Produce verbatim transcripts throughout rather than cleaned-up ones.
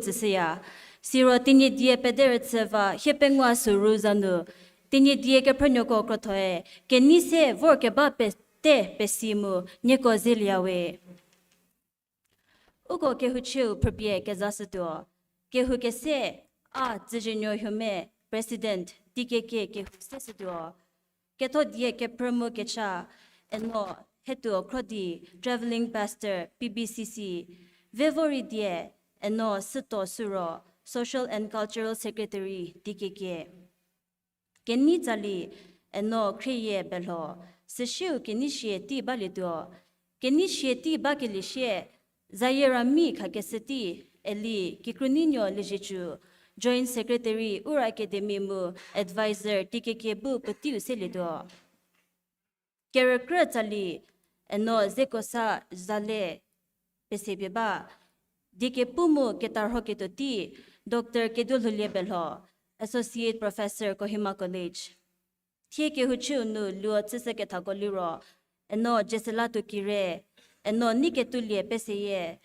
tsüshüya. Siro Tenyidie Pederüchü va hiepengou soru za nu, Tenyidie kephrünuoko krothoe kenei se vorkeba pete pesi mu nieko zelieyawe. Uko kehouchieu phrüpie kezashütuo. Kehou kese, a Tsüzhienuo Hume, President, D K K kehou seshütuo. Kethodie kephrü mu kecha, Eno Hetuo Khrodi, Travelling Pastor, P B C C, Vevoridie, Eno Süto Suro, Social and Cultural Secretary, D K K. Kenei tsali, Eno Khrieyie Belho, süsieu kenei shie tei balietuo. Kenei shie tei bakelie sie, Zayie Rami Khakeshü tei, eli Kikrunyünuo Liezietsu, Joint Secretary, Ura Academy mu Advisor, D K K bu puoteiu selietuo. Kerükrü tsali, Eno Zekosa Zale, pesepie ba, diekepu mu ketarhoketuo tei, Doctor Keduolhoulie Belho, Associate Professor, Kohima College. Thie kehouchieu nu luo chüshükethako liro, Eno Jesela Tukire, Eno Neiketulie Peseyie,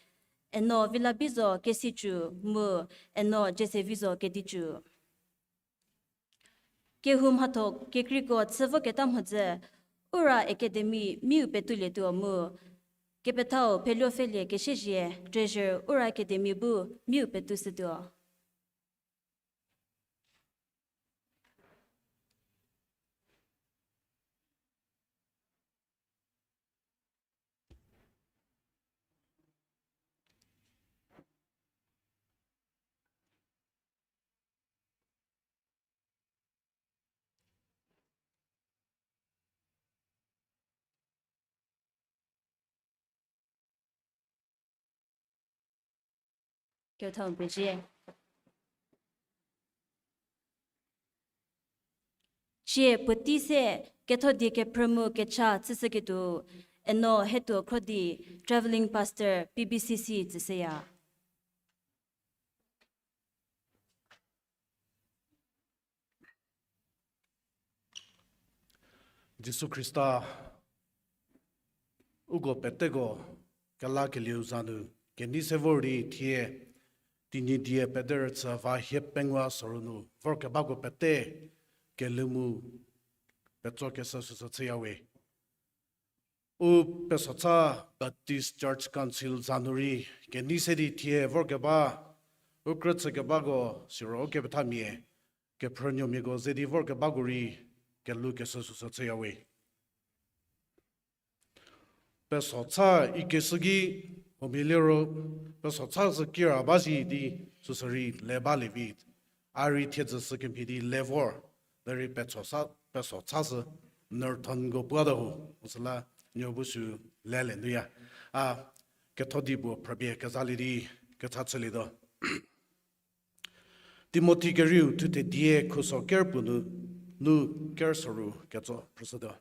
Eno Vilabizo Kesitsu mu Eno Jesevizo Keditsu. Kehou mhatho kekreiko chü voketa mhodzü, Ura Academy miu petulietuo mu, kepethau Pheluopfhelie Kesiezie, Treasurer, Ura Academy bu miu petushütuo. Ketho pezie. Tsie puotei se kethodie kephrü mu kecha chüshüketuo, Eno Hetuo Khrodi, Travelling Pastor, P B C C tsüshüya. Jisu Khrista, uko peteko kelakelieu za nu kenei se vor di thie, Tenyidie Pederüchü va hiepengou soru nu vorkebako pete kelhou mu petsokeshü süsü chüyawe. U Pesotsa Baptist Church Council za nu rei kenei se di thie vorkeba, u krüchükebako siro ukepethamia, kephrünuomiako ze di vorkebako rei kelhoukeshü süsü chüyawe. Pesotsa ikeshü ki, huomia liro, Pesotsa sü kira ba shi di süsü rei le balie vi. A rei thiedzü sü kemhie di le vor, derei Pesotsa, Pesotsa sü Northernko puo ta ho, süla nuo bu sü lelie nuya. A, ketho di puo phrüpie kezalie di kecha chülietuo. Timothi kerieu thuthe die khuso ker puo nu, nu ker soru ketso phrüshütuo.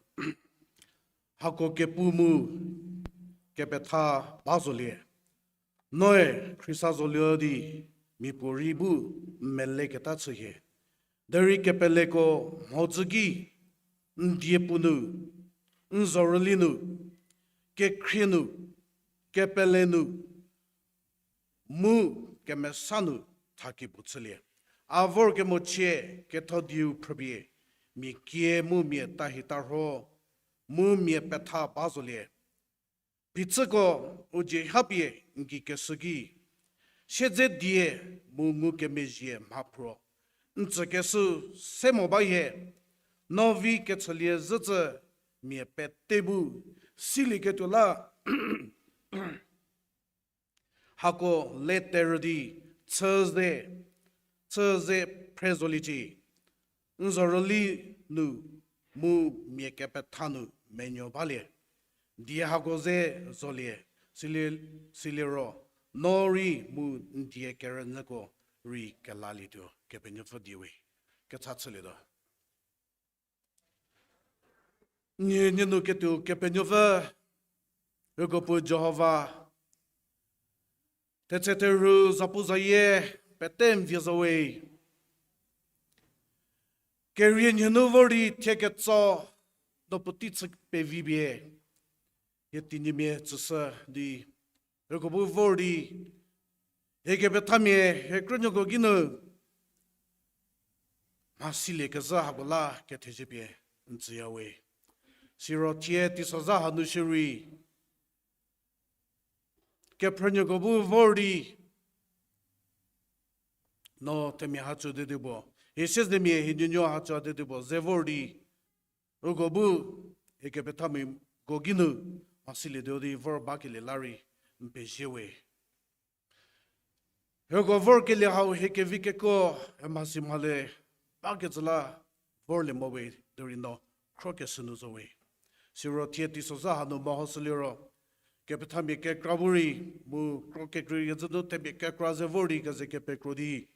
Hako kepu mu kepetha ba zolie. Noe Khrista zolie di miapuorei bu n meleketa chühie. Derei kepeleko mhodzü ki, n die puo nu, n zhorüli nu, kekhrie nu, kepele nu, mu kemesa nu thakie puo chülie. A vorkemochie ketho dieu phrüpie, mia kie mu mia tahitarho, mu mia petha ba zolie. Phichüko u dzie hapie n gei keshü ki, siedze die mu ngukemezhie mhaphro n tsükeshü se mo ba hie, no vi kechülie zhücü mia pete bu silieketuo la, hako le terü di chüze, chüze phre zoliecie. N zhorüli nu mu mia kepetha nu menuo balie. Die hako ze zolie, silie, siliro, no rei mu n die kerünyüko rei kelalietuo, Kepenuopfü die we. Kecha chülietuo. Nie, nie nu ketuo Kepenuopfü, uko puo Jihova, thetse therhu zapu zayie pete n vie zo we. Kerie nhie nu vor di thie ketso no puotei chü pevi pie, hie Tenyimia tsüshü di, uko bu vor di Hie kepethamia, hie krünuoko geinu mhasilie kezhü hako la kethezie pie n tsüyawe. Siro thie teisozha hanu shierei kephrünuoko bu vor di, no themia hatsu di di puo, hie siezemia hie nuonuo hatsu di di puo ze vor di, uko bu hie kepethamiako geinu mhasilietuo di vor bakelie la rei n pezie we. Hieko vorkelie hau hie kevi kekuo, hie mhasi mhale bakecü la vorlie mo we derei no khrokeshü nu zo we. Siro thie teisozha hanu mehoshüliro, kepethamia kekra bu rei, mu kro kekreikecü nu themia kekra ze vor di keze kepekro di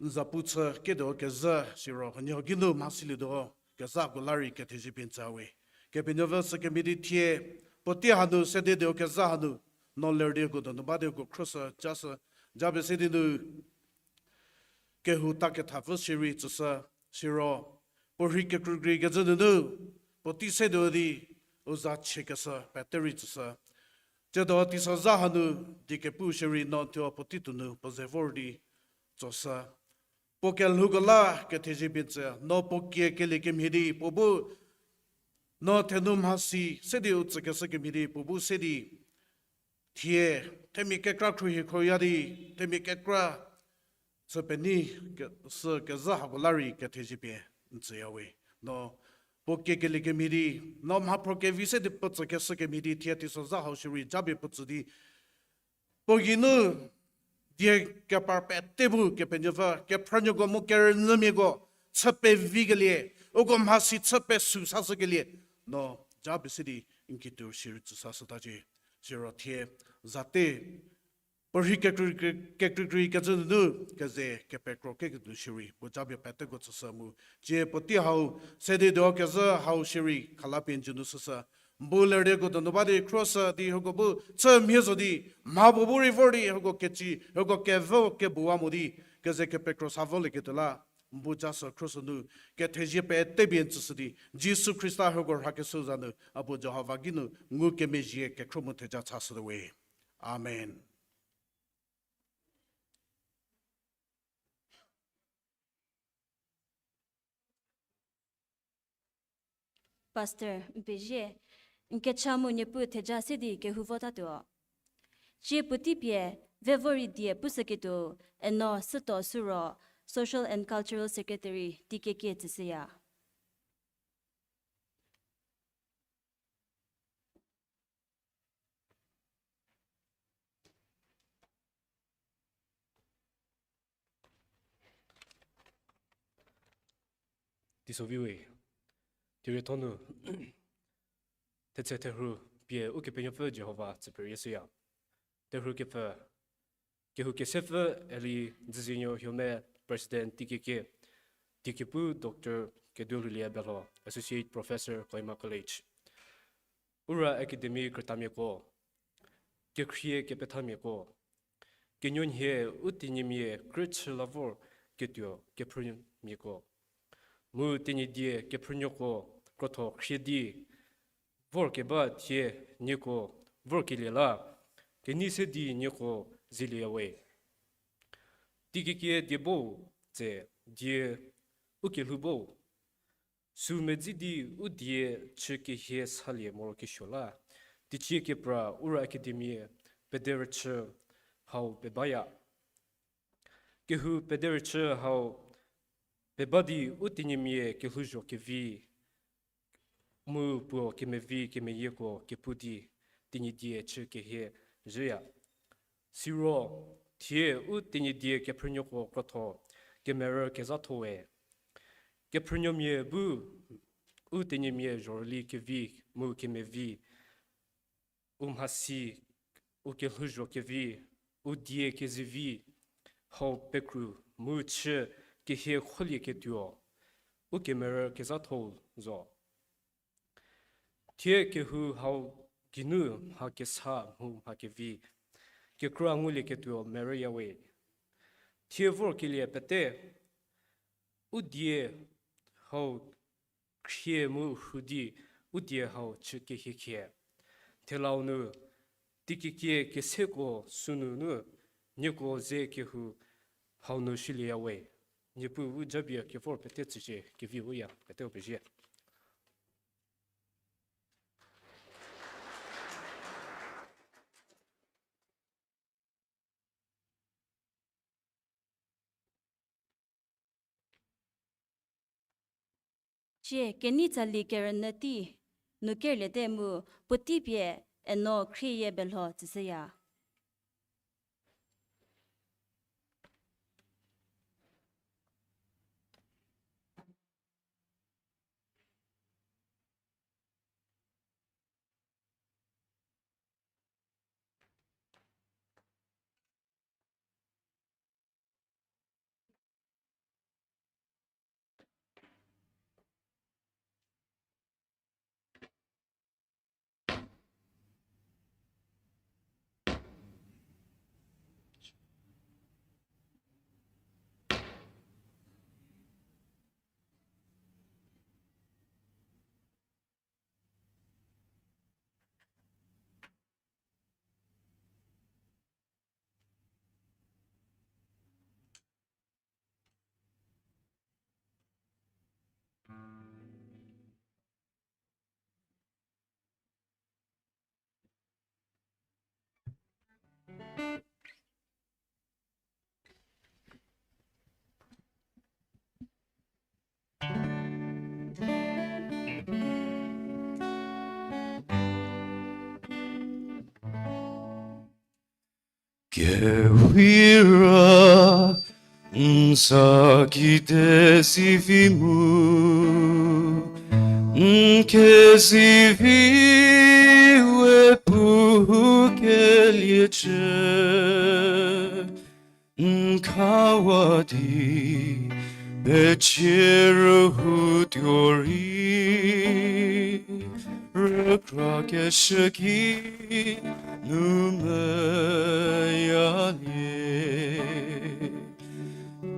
n zapu chü ketuo kezhü siro huoniehuo geinu mhasilietuo kezhako la rei kethezie pie n tsüyawe. Kepenuopfü sükemhie di thie puotei hanu sede tuo kezhü hanu no ler di uko donu ba di uko khrüshü, jashü, japie se di nu kehou takethapfü shierei tsüshü, siro puo rhei kekreikreikecü nunu puotei setuo di u za chiekeshü pete rei tsüshü. Tsiedo teisozha hanu die kepu shierei no thuo puotei tuonu puo ze vor di tsoshü. Puo kelhouko la kethezie pie n tsü, no puo kie kelie kemhie di puo bu, no thenu mhasi se di u tsükeshü kemhie di puo bu se di thie themia kekra khruohi khroya di, themia kekra chü penei ke- sü kezhü hako la rei kethezie pie n tsüyawe. No puo kie kelie kemhie di, no mhaphro kevi se di puo tsükeshü kemhie di thie teisozha hau shierei japie puo tsü di puo geinu die kepar pete bu Kepenuopfü kephrünuoko mu kerünyümiako chü pevikelie, uko mhasi chü pesü sashükelie, no japie se di n kituo shierei tsü sashütacie. Siro thie zate puo rhei kekreikreikecü nunu keze kepekro ketuo shierei puo japie peteko tsüshü mu, tsie puotei hau sede tuo kezhü hau shierei khalapie n jü nu shüshü. N bu ler di uko donu ba di khrüshü di hieko bu chü mhie zo di, mha puo bu rei vor di hieko keci, hieko kevü kebuwa mo di keze kepekro sa volieketuo la n bu jashü khrüshü nu kethezie pete pie n tsüshü di, Jisu Khrista hieko rhakeshü za nu a puo Jihova geinu ngukemezhie kekhro mu theja chashütuo we. Amen. Pastor, n pezie, n kecha mu Niepuu theja se di kehou votatuo. Tsie puotei pie, ve vor rei die pushüketuo, eno Süto Suro, Social and Cultural Secretary, T K K tsüshüya. Teisoviwe, teirie thonu, thetse therhu pie Ukepenuopfü Jihova tsüphrürieshüya. Therhu kepfü, kehou kesepfü Eli Dzüzinuo Hiome, President T K K, diekepu Doctor Keduolhoulie Belho, Associate Professor, Kohima College. Ura Academy krütamiako, kekhrie kepethamiako, kenuonhie u tenyimia krüchü la vor ketuo kephrünuomiako, mu Tenyidie kephrünuoko krotho khrie di vorkeba thie nieko vorkelie la, kenei se di nieko zelieyawe. Teiki kie die bo tse die u kelhou bo, sü medzi di u die chü kehie salie morokesuo la, teicie kepra Ura Academy pederüchü hau pebaya. Kehou pederüchü hau peba di u tenyimia kelhouzho kevi mu puo kemevi kemeyieko kepu di Tenyidie chü kehie zhüya. Siro, thie u Tenyidie kephrünuoko krotho kemerü kezhathoe. Kephrünuomia bu u tenyimia zhorüli kevi mu kemevi, u mhasi, u kelhouzho kevi, u die kezivi hau pekru mu chü kehie kholieketuo u kemerü kezhatho zo. Thie kehou hau geinu mha kesa mu mha kevi kekra ngulieketuo merüyawe. Thie vorkelie pete u die hau khrie mu rhu di u die hau chü kehie khie. Thelau nu Teikekie keseko sünunu, nieko ze kehou hau nu shülieya we. Niepuu bu japie kevor pete tsücie, kevi uya pete u pezie. Cie, kenei tsali kerünyü tei nu kerlie te mu, puotei pie eno khrieyie belho tsüshüya. Kewhira n za kite zivi mu, n kezivi we pu keliecie. N khawa di pecie rühou tuo rei, rükra keshü ki nu meyalie.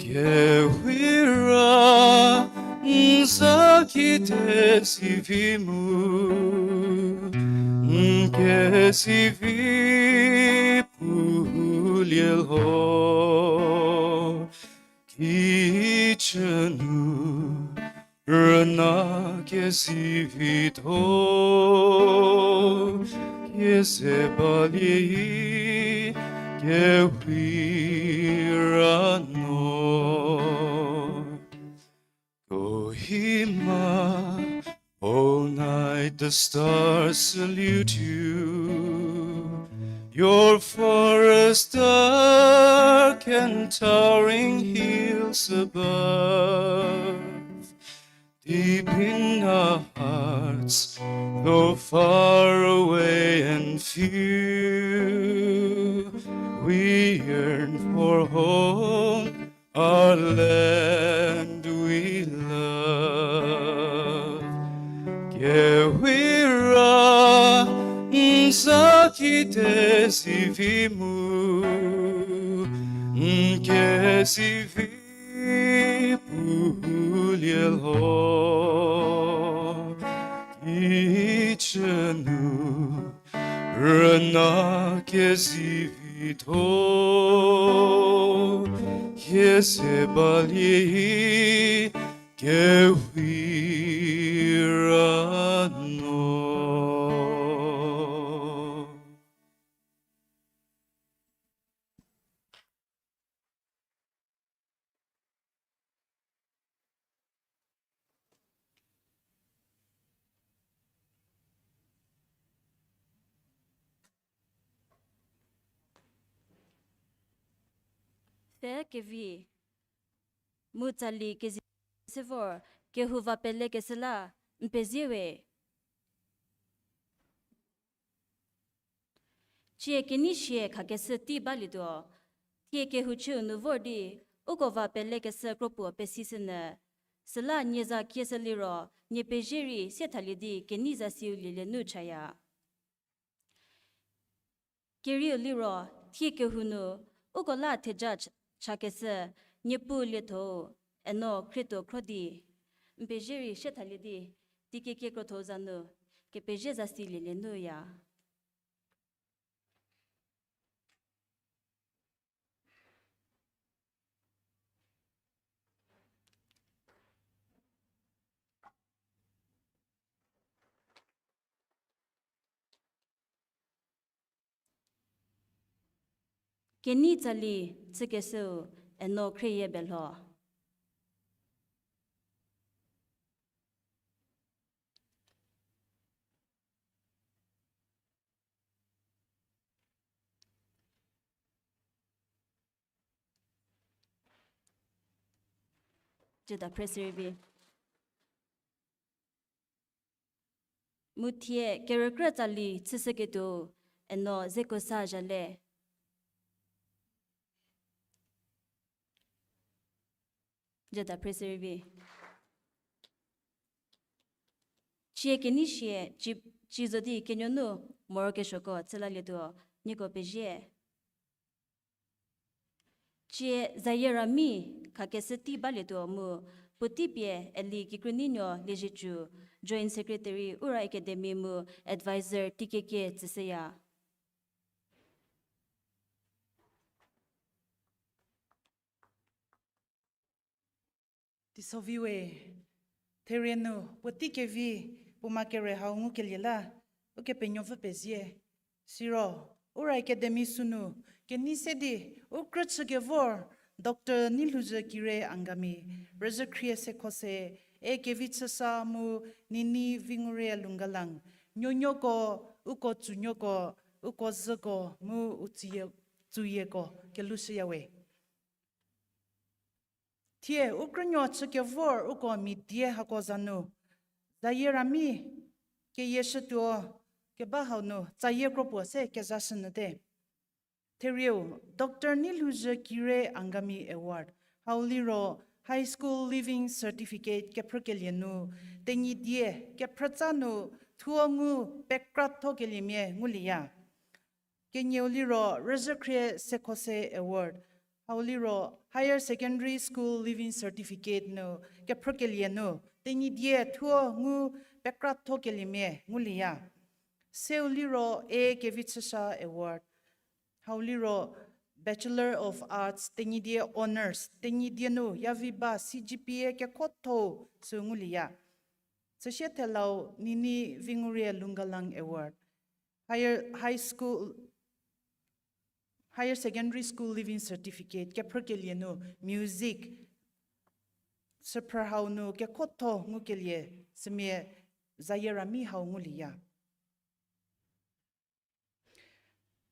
Kewhira n za kite zivi mu, n kezivi pu lie lho. Kicü nu rüna kezivitho, kie ze balie i kewhira no. Kohima, O night, the stars salute you. Your forest dark and towering hills above. Deep in our hearts, though far away and few, we yearn for home, our land we love. Kewhira n za kite zivi mu, n kezivi pu lie lho. Kicü nu rüna kezivitho, kie ze balie i kewhira no. Se kevi, mu tsali kezi se vor, kehou va pelekeshü la, n pezie we. Cie kenei shie khakeshü tei balietuo, thie kehou chüu nu vor di, uko va pelekeshü kropuo pesishünyü, süla nie za kieshü liro, nie pezie rei sie thalie di kenei za siu lielie nu chaya. Kerieu liro, thie kehou nu, uko la theja ch-, chakeshü, Niepuu lietho-u, eno khrietuo khro di, n pezie rei sie thalie di, teikekie krotho za nu, kepezie za si lielie nuya. Kenei tsali chükeshüu Eno Khrieyie Belho. Jüda phre serie vi. Mu thie kerükrü tsali chüshüketuo Eno Zekosa Zhale. Jüda phre serie vi. Cie kenei sie ci, ci zo di kenuo nu morokesuoko chülalietuo, nieko pezie. Cie Zayie Rami khakeshü tei balietuo mu puotei pie Eli Kikrunuo Liezietsu, Joint Secretary, Ura Academy mu Advisor T K K tsüshüya. Teisovi we, therie nu puotei kevi puo ma kere hau ngukelie la Ukepenuopfü pezie. Siro, Ura Academy sünu kenei se di u krü chükevor Doctor Neilhouzhü Kire Angami, rüzhükhrie sekhose, e kevi chüsa mu Nini Vingurie Lungalang, nuonuoko, uko tsünuoko, uko zhüko mu u tsüyie, tsüyieko kelushüya we. Thie u krünuo chükevor uko mia die hako za nu, Zayie Rami keyieshütuo keba hau nu tsayie kro puo se kezashünyüte. Therieu, Doctor Neilhouzhü Kire Angami Award, hau liro High School Leaving Certificate kephrükelie nu, Tenyidie kephrütsa nu thuo ngu pekratho keliemia ngulieya. Kenieu liro rüzhükhrie sekhose Award, hau liro Higher Secondary School Leaving Certificate nu kephrükelie nu, Tenyidie thuo ngu pekratho keliemia ngulieya. Seu liro e kevi chüsa Award, hau liro Bachelor of Arts, Tenyidie Honours, Tenyidie nu yavi ba C G P A kekhotho sü ngulieya. Süsie thelau Nini Vingurie Lungalang Award, Higher, High School, Higher Secondary School Leaving Certificate kephrükelie nu music, süphrü hau nu kekhotho ngukelie, sümia Zayie Rami hau ngulieya.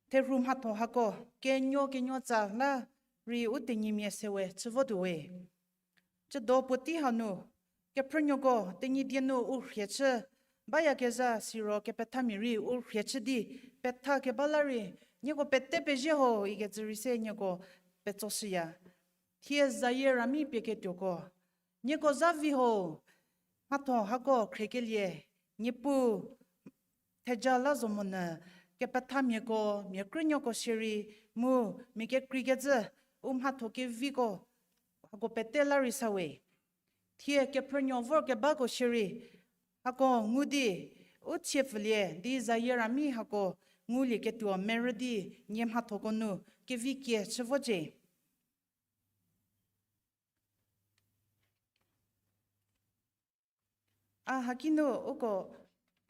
Therhu mhatho hako kenuo kenuo tsa la rei u tenyimia sewe chü votuo we. Chüdo puotei hanu, kephrünuoko Tenyidie nu u rhie chü bayakezha siro kepethamia rei u rhie chü di petha keba la rei, nieko pete pezie ho ikecü rei se nieko petsoshüya. Thie Zayie Rami pieketuoko, nieko za vi ho, mhatho hako khriekelie, Niepuu theja la zo monyü, kepethamiako, mia krünuoko shierei, mu mia kekreikecü, u mhatho keviko, hako pete la rei sa we. Thie kephrünuo vorkebako shierei, hako ngu di, u chie pfülie di Zayie Rami hako ngulieketuo merü di nie mhathoko nu kevi kie chü vocie. A haki nu uko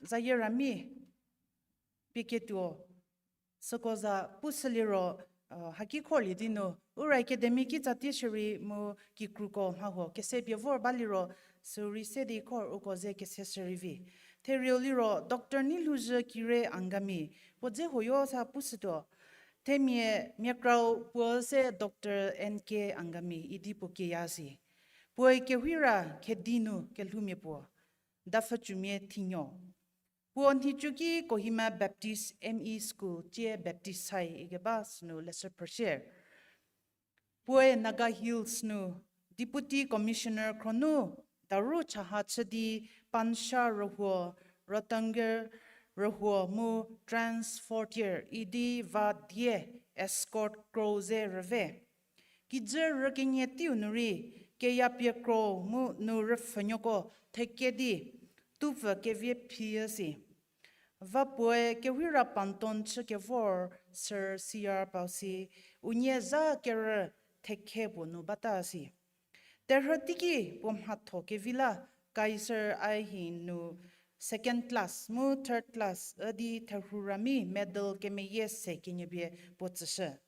Zayie Rami pieketuo süko za pushüliro, haki khorlie di nu Ura Academy kitsatie shierei mu kikruko mhahuo kese pie vor baliro, sürei se di khor uko ze kese shürei vi. Therieu liro Doctor Neilhouzhü Kire Angami, puo dze huoyo sa pushütuo. Themia miakrau puo se Doctor N K Angami idi puo kieya si. Puoe Kewhira Khedi nu kelhoumia puo, Dapfücumia thinuo. Puo nhicu ki Kohima Baptist M E School, tie Baptist High ikeba sünu leshü phrüshie. Puoe Naga Hills nu Deputy Commissioner khro nu daru chaha chü di Pansha rühuo, Rohtang rühuo mu Trans Frontier idi va die escort kro ze rüve. Kijü rükenie teiu nu rei, keyapie kro mu nu rüpfhünuoko theke di, tupfü kevie phi si. Va puoe Kewhira Panton chü kevor Sir C R Pausi, unie zha kerü thekhe puo nu bata si. Terhü teiki puo mhatho kevi la Kaiser Eye Hind nu second class mu third class üdi therhu rami medal kemeyie se kenie pie puo tsüshü.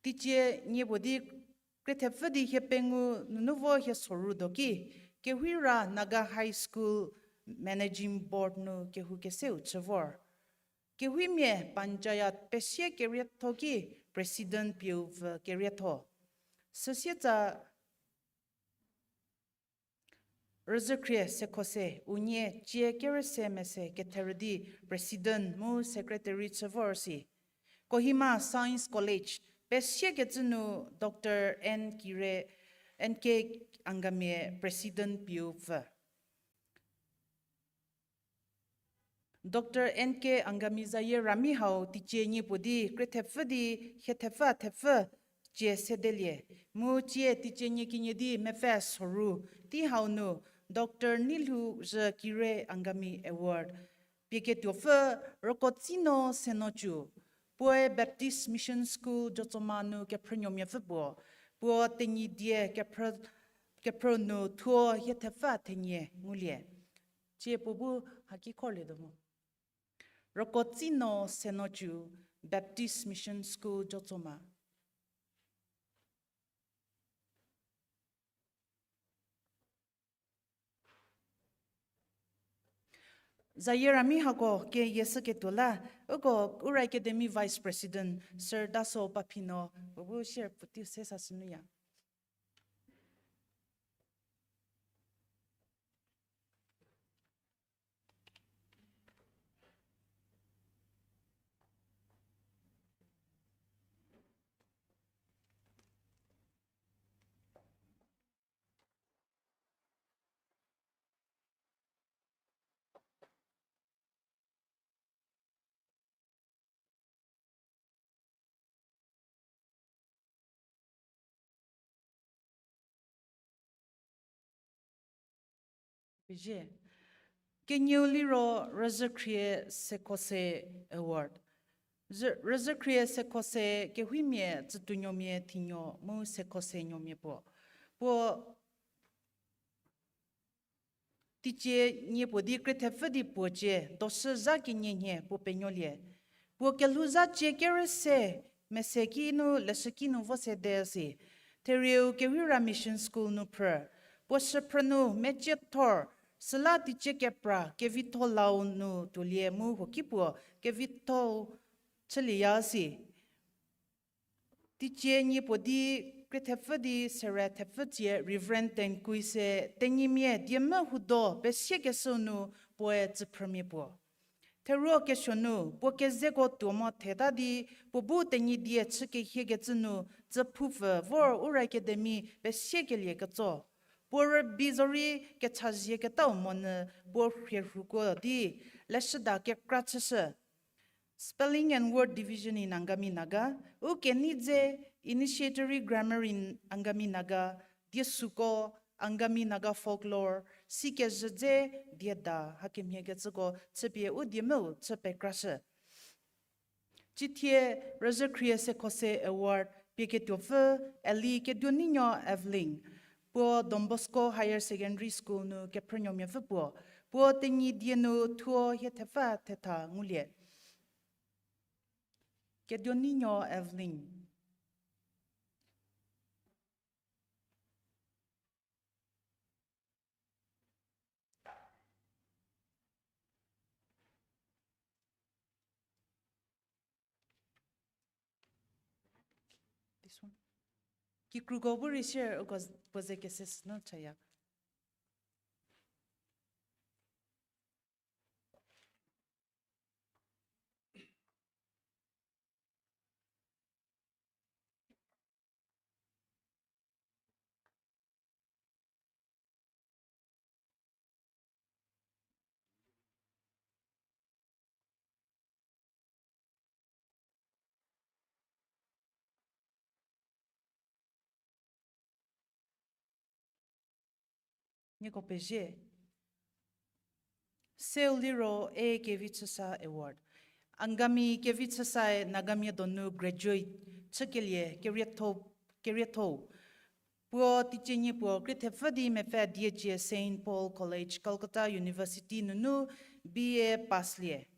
Teicie nie puo di krie thepfü di hie pengou nunu vo hie soru do ki, Kewhira Naga High School Managing Board nu kehou keseu chü vor. Kewhimia panchayat pesie kerietho ki president pieu vü kerietho. Süsietsa Rüzhükhrie Sekhose unie cie kerüse mese ketherü di president mu secretary chü vor si. Kohima Science College pesiekecü nu Doctor N Kire, N K Angamie president pieu pfü. Doctor N K Angami zayie rami hau teicie nie puo di krie thepfü di hie thepfü a thepfü cie sedelie. Mu cie teicie nie kenie di mepfü soru tei hau nu Doctor Nilhou zhü Kire Angami Award pieketuopfü Rükotsino Senocu, puoe Baptist Mission School Jotsoma nu kephrünuomiapfü puo, puo Tenyidie kephrü, kephrü nu thuo hie thepfü a thenie ngulie. Cie puo bu haki khorlietuo mo. Rükotsino Senocu, Baptist Mission School Jotsoma. Zayie rami hako keyie shüketuo la, uko Ura Academy Vice President Sir Daso Paphino puo bu share puotei se sashünyü ya. Pezie. Kenieu liro Rüzhükhrie Sekhose Award. Rüzhükhrie Sekhose kehimia Tsütuonuomia Thinuo mu Sekhose Nuomia puo. Puo teicie nie puo di krie thepfü di puo cie doshü zha kenie nhie puo penuolie. Puo kelhouzha cie kerüse mese ki nu leshüki nu vo sede si. Therieu Kewhira Mission School nu phrü. Puo shüphrü nu meciethor, süla teicie kepra kevitho lau nu tuolie mu huoki puo kevitho chülieya si. Teicie nie puo di krie thepfü di sere thepfü cie Reverend Tenkui se Tenyimia diemvü hudo pesiekeshü nu puoe tsüphrümia puo. Theruo kesuo nu puo kezeko tuo mo theta di puo bu Tenyidie chükehiekecü nu tsüphupfü vor Ura Academy pesiekelie ketso. Puo rübei zorei kechazie ketau monyü puo rhie rhuko di leshüda kekra chüshü. Spelling and Word Division in Angami Naga, u kenei dze Initiatory Grammar in Angami Naga, diesuko Angami Naga Folklore, sikezhü dze dieda hakemhie kecüko chüpie u diemvüu chü pekrashü. Cithie Rüzhükhrie Sekhose Award pieketuopfü Eli Keduonuonuo Evelyn, puo Don Bosco Higher Secondary School nu kephrünuomiapfü puo, puo Tenyidie nu thuo hie thepfü thetha ngulie. Keduonuonuo Evelyn. This one. Kikruko bu rei share uko puo ze kese sünu chaya. Nieko pezie. Seu liro A Kevichüsa Award. Angami Kevichüsae Nagamia donu graduate chükelie kerietho, kerietho. Puo teicie nie puo krie thepfü di mepfü diecie Saint Paul College, Calcutta University nunu B A pass lie.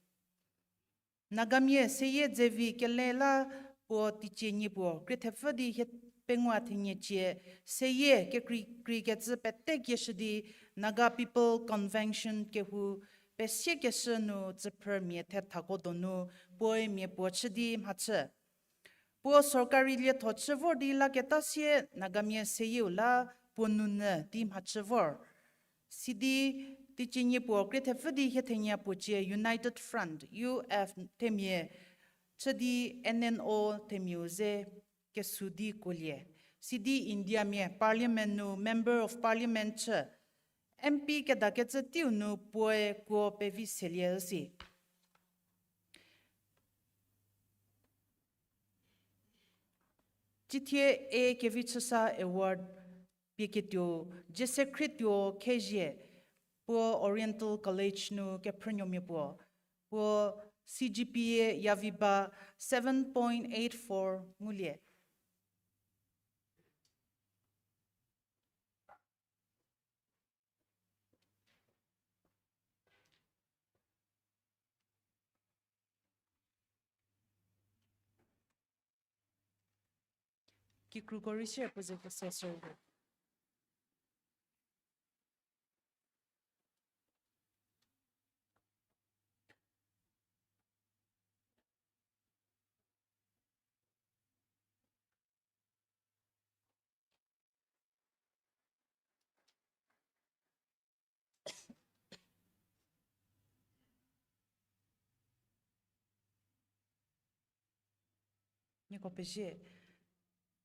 Nagamia seyie dzevi kele la Puo teicie nie puo krie thepfü di hie pengou thenie cie, seyie kekreikreikecü pete kieshü di Naga People Convention kehou pesiekeshü nu tsüphrümia thethako donu puoe mia puo chü di mhachü. Puo sorkari lietho chü vor di laketa sie Nagamia seyieu la puo nounyü di mhachü vor. Sidi teicie nie puo krie thepfü di hie thenie puo cie United Front, U F, themia chü di N N O themiau ze kesu di kuolie. Sidi Indiamia Parliament nu Member of Parliament chü, M P kedakecü teiu nu puoe kuo pevi selie üsi. Cithie A. Kevichüsa Award pieketuo, Jese Khrietuo Khezhie, puo Oriental College nu kephrünuomia puo, puo C G P A yavi ba seven point eight four ngulie. Kikruko rei sie puo ze kese shürei. Nieko pezie.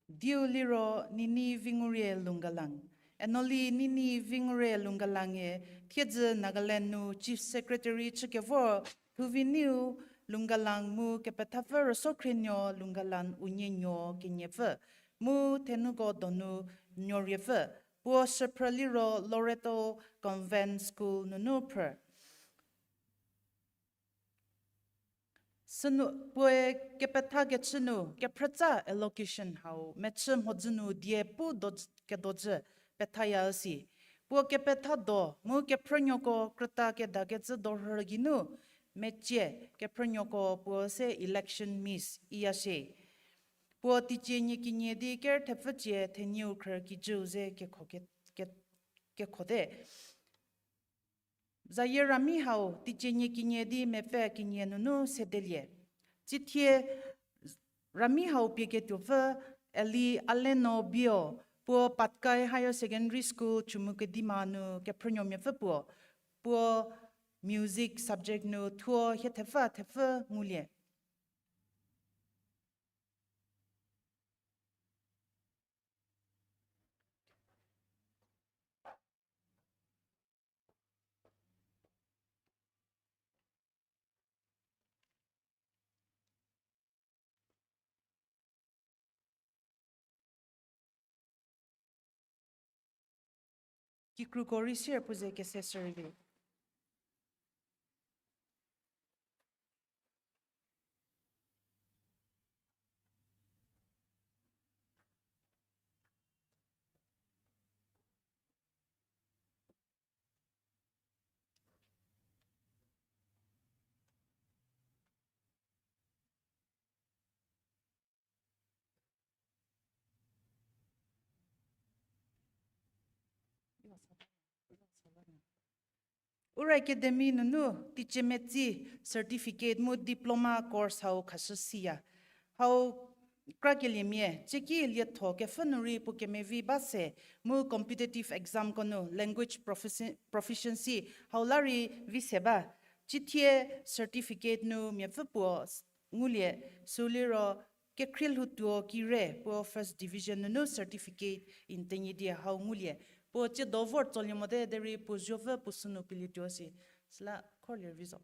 Diu liro Nini Vingurie Lungalang. Enoli Nini Vingurie Lungalang-e thiedzü Nagaland nu Chief Secretary chükevor Thuviniu Lungalang mu kepethapfü Rüsokhrinuo Lungalang unie nuo keniepfü mu thenuko donu nuoriepfü, puo shüphrü liro Loreto Convent School nunu phrü. Sünu puoe kepethakechü nu kephrütsa allocation hau mechü mhodzü nu die pu do-, kedojü pethaya üsi. Puo kepetha do mu kephrünuoko krüta kedakecü dorhü geinu mecie kephrünuoko puo se election miss iya shie. Puo teicie nie kenie di ker thepfü cie thenieu khrü kijüu ze kekho ke-, ke-, kekhote. Zayie rami hau teicie nie kenie di mepfü kenie nunu sedelie. Cithie rami hau pieketuopfü Eli Aleno Bio, puo Patkai Higher Secondary School Chumukedima nu kephrünuomiapfü puo, puo music subject nu thuo hie thepfü thepfü ngulie. Kikruko rei sier puo ze kese shürei vi. Ura Academy nunu teicie metsi certificate mu diploma course hau khashü siya. Hau krakeliemia, cieki lietho kepfhü nu rei puo kemevi ba se, mu competitive examko nu language profici-, proficiency hau la rei vi se ba. Cithie certificate nu miapfü puo s-, ngulie, sü liro Kekhrielhoutuo Kire puo first division nunu certificate in Tenyidie hau ngulie. Puo tsiedo vor tsolie mote derei puo zuopfü puo sünu pielietuo si. Süla khorlie vi zo.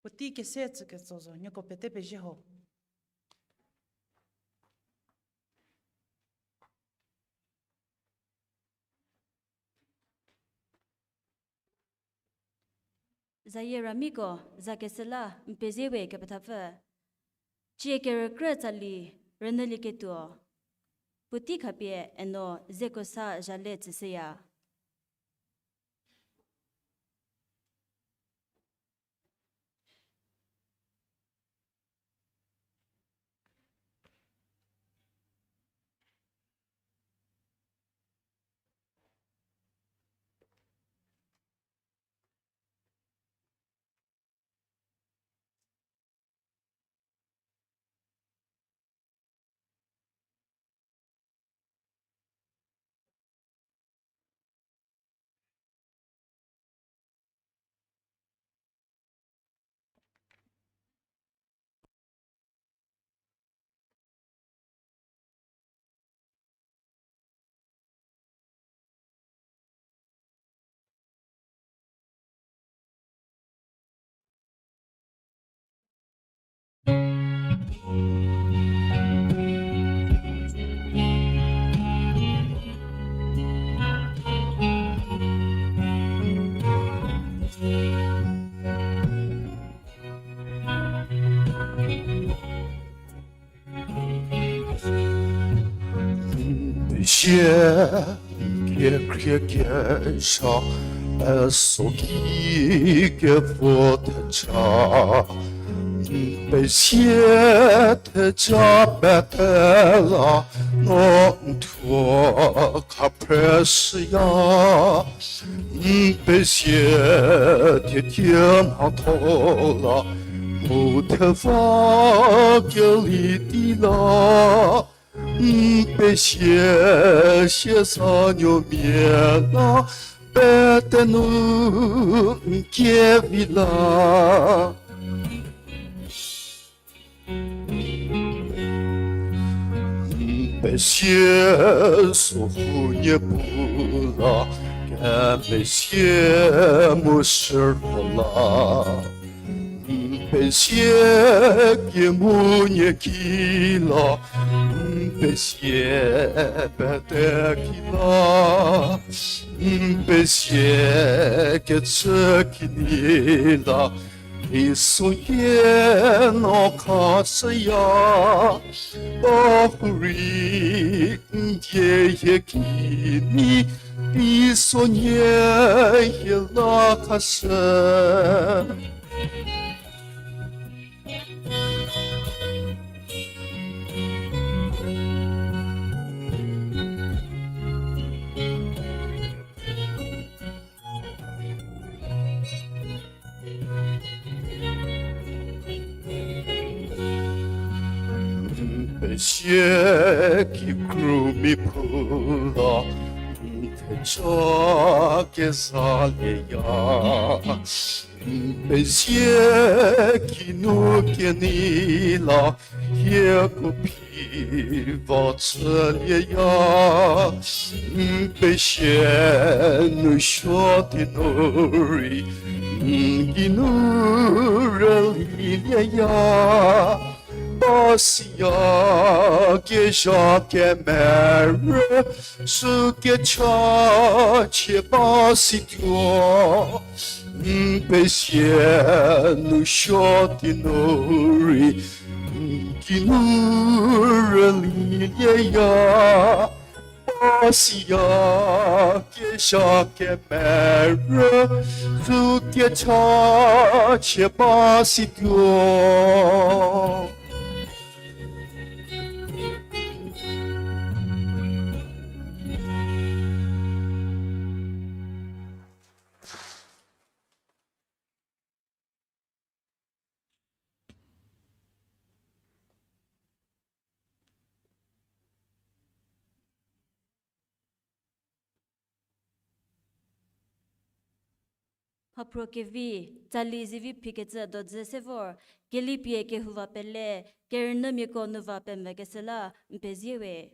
Puotei kese tsüketso zo, nieko pete pezie ho. Zayie ramiko, zakesela, n pezie we kepethapfü. Cie kerükrü tsali, rünyülieketuo. Puotei khapie eno zeko sa zhale tsüshüya. Pezie, kekhrie kezha, peso ki kevo theja. Pezie theja pete la, no n thuo khaphre shüya. Pezie thie thie mhatho la, mu theva keli tei la. Pezie siesanuomia la, pete nu n kevi la. Pezie sohou nie pu la, kemesie mu shürho la. Pezie kemu nie ki la, pezie pete ki la, pezie kecü kinyi la, teisonhie no khashüya, ba hurei n die hie kinyi, teisonhie hie la khashü. Pezie kikrumi pu la, n theja kezalieya. Pezie kinu kenei la, hieko phi va chülieya. Pezie nu suo di nu rei, n geinu rülilieya. Ba siya kezha kemerü, sü kechachie ba situo. Pezie nu suo di nu rei, n geinu rülilieya. Ba siya kezha kemerü, sü kechachie ba situo. Mhaphruo kevi, tsali zivi phikecü dodzü se vor, kelipie kehouva pele, kerünyümiako nu va pemvükeshü la n pezie we.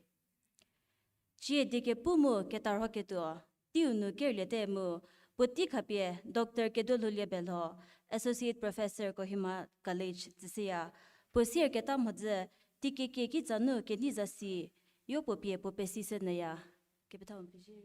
Cie die kepu mu ketarhoketuo, teiu nu kerliete mu, puotei khapie Doctor Keduolhoulie Belho, Associate Professor Kohima College tsüshüya, puo sier keta mhodzü, teikekie kitsa nu kenei zasi, yopuo pie puo pesishü nyüya. Kepethau n pezie.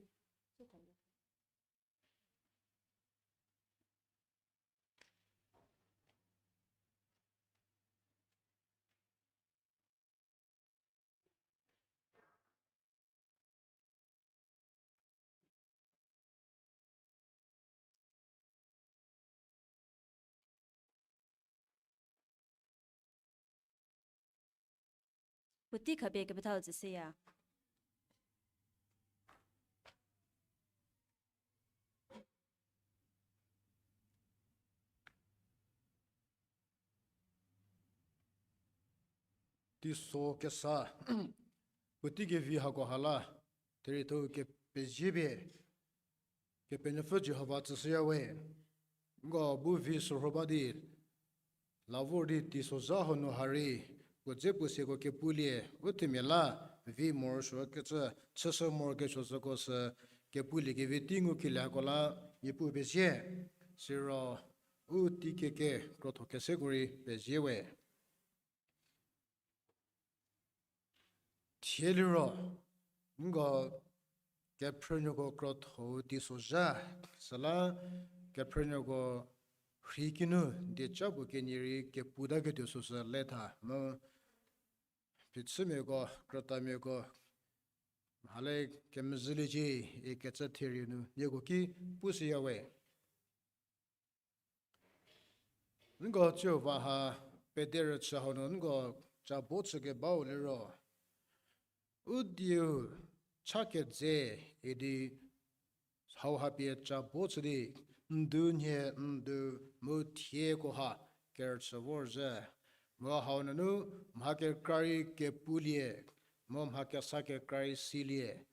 Puotei khapie kepethau tsüshüya. Teiso kesa, puotei kevi hako ha la, thereitho kepezie pie, Kepenuopfü Jihova tsüshüya we. Nko bu vi sorho ba di, la vor di teisozha hanu ha rei, puo dze puo sieko kepulie, u themia la, vi morosuo kecü, chüshü morokesuo süko sü, kepulie kevi tei ngukelieko la, Niepuu pezie, siro, u tei keke krotho keseko rei pezie we. Thie liro, nko kephrünuoko krotho-u teisozha, süla kephrünuoko rhei kinu dieca puo kenie rei kepu taketuo süsü le tha mu, phichümiako, krütamiako, mhale kemezhüliecie ikecü therie nu nieko ki pushüya we. Nko tsiu va ha pederüchü hau nu nko ca bo chükebau liro, u dieu cha kedze idi hau ha pie ca bo chü di, ndu nhie ndu mu thieko ha kerüchü vorzhü. Mu hau nunu mha kekra rei kepulie, mu mha kesa kekra rei silie.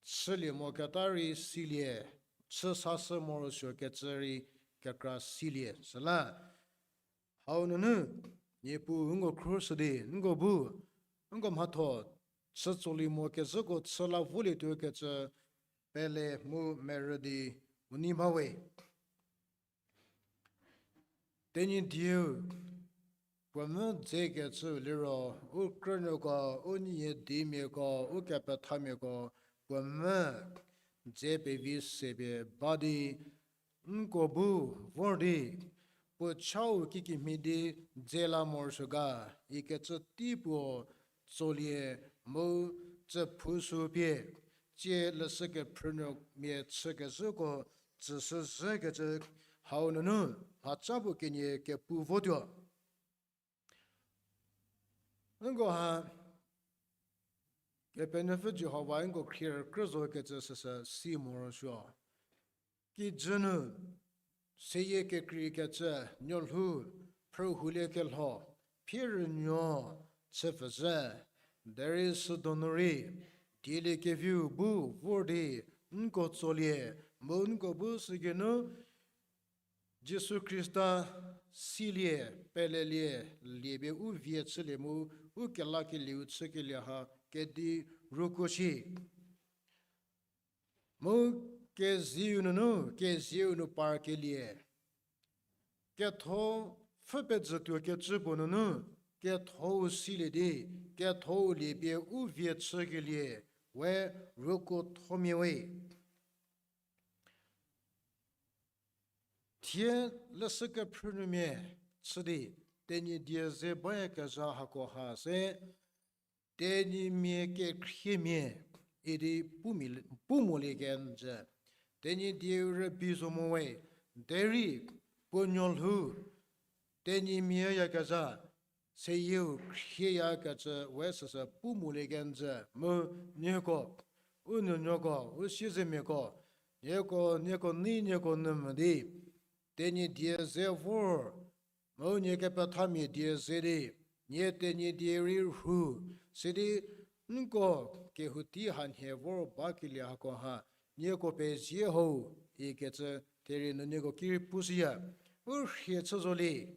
Chülie moketa rei silie, chü sashü morosuo kecü rei kekra silie. Süla, hau nunu, Niepuu nko khruoshü di, nko bu, nko mhatho, chü tsolie mo kezhüko chü la volietuo kecü, pele mu merü di, u nei ba we. Tenyidie-u, puo mvü dze kecü liro, u krünuoko, u nyie dimiako, u kepethamiako, puo mvü dze pevi sepie ba di, nko bu vor di, puo chau kikimhie di dze la morosuo ga, ikecü tei puo tsolie mu tsüphusü pie, tsie leshü kephrünuomia chükezhüko tsüshü zhükecü hau nunu mhaca puo kenie kepu votuo. Nko ha, Kepenuopfü Jihova nko khrie rükrü zo kecü süsü si morosuo. Kijü nu, seyie kekreikecü, nuolhou, phrühulie kelho, phie rünuo, chüpfüzhü, derei südonu rei, dieliekeviu bu vor di, nko tsolie, mu nko bu sügeinu, Jisu Khrista silie, pelelie, liepie u vie chülie mu, u kelakelieu chükelie ha kedi rüko shi. Mu kezieu nunu, kezieu nu parkelie. Ketho pfhü pezhütuo kecü puo nunu, kethou silie di, kethou liepie u vie chükelie, we rüko thomia we. Thie leshü kephrünuomia chü di, Tenyidie ze bayakezha hako ha se, Tenyimia kekhriemia idi pu molie kenjü. Tenyidie rübei zo mo we, derei puo nuolhou, Tenyimia yakezha, seyieu khrieyakecü we süsü pu molie kenjü mu nieko, u nuonuoko, u siezemiako, nieko, nieko nei nieko nu mo di, Tenyidie ze vor, mu nie kepethamia die ze di, nie Tenyidie rei rhu, sidi nko kehouti hanhie vor bakelie hako ha, nieko pezie ho, ikecü therie nu nieko ki rei pushüya, u rhie chü zo li,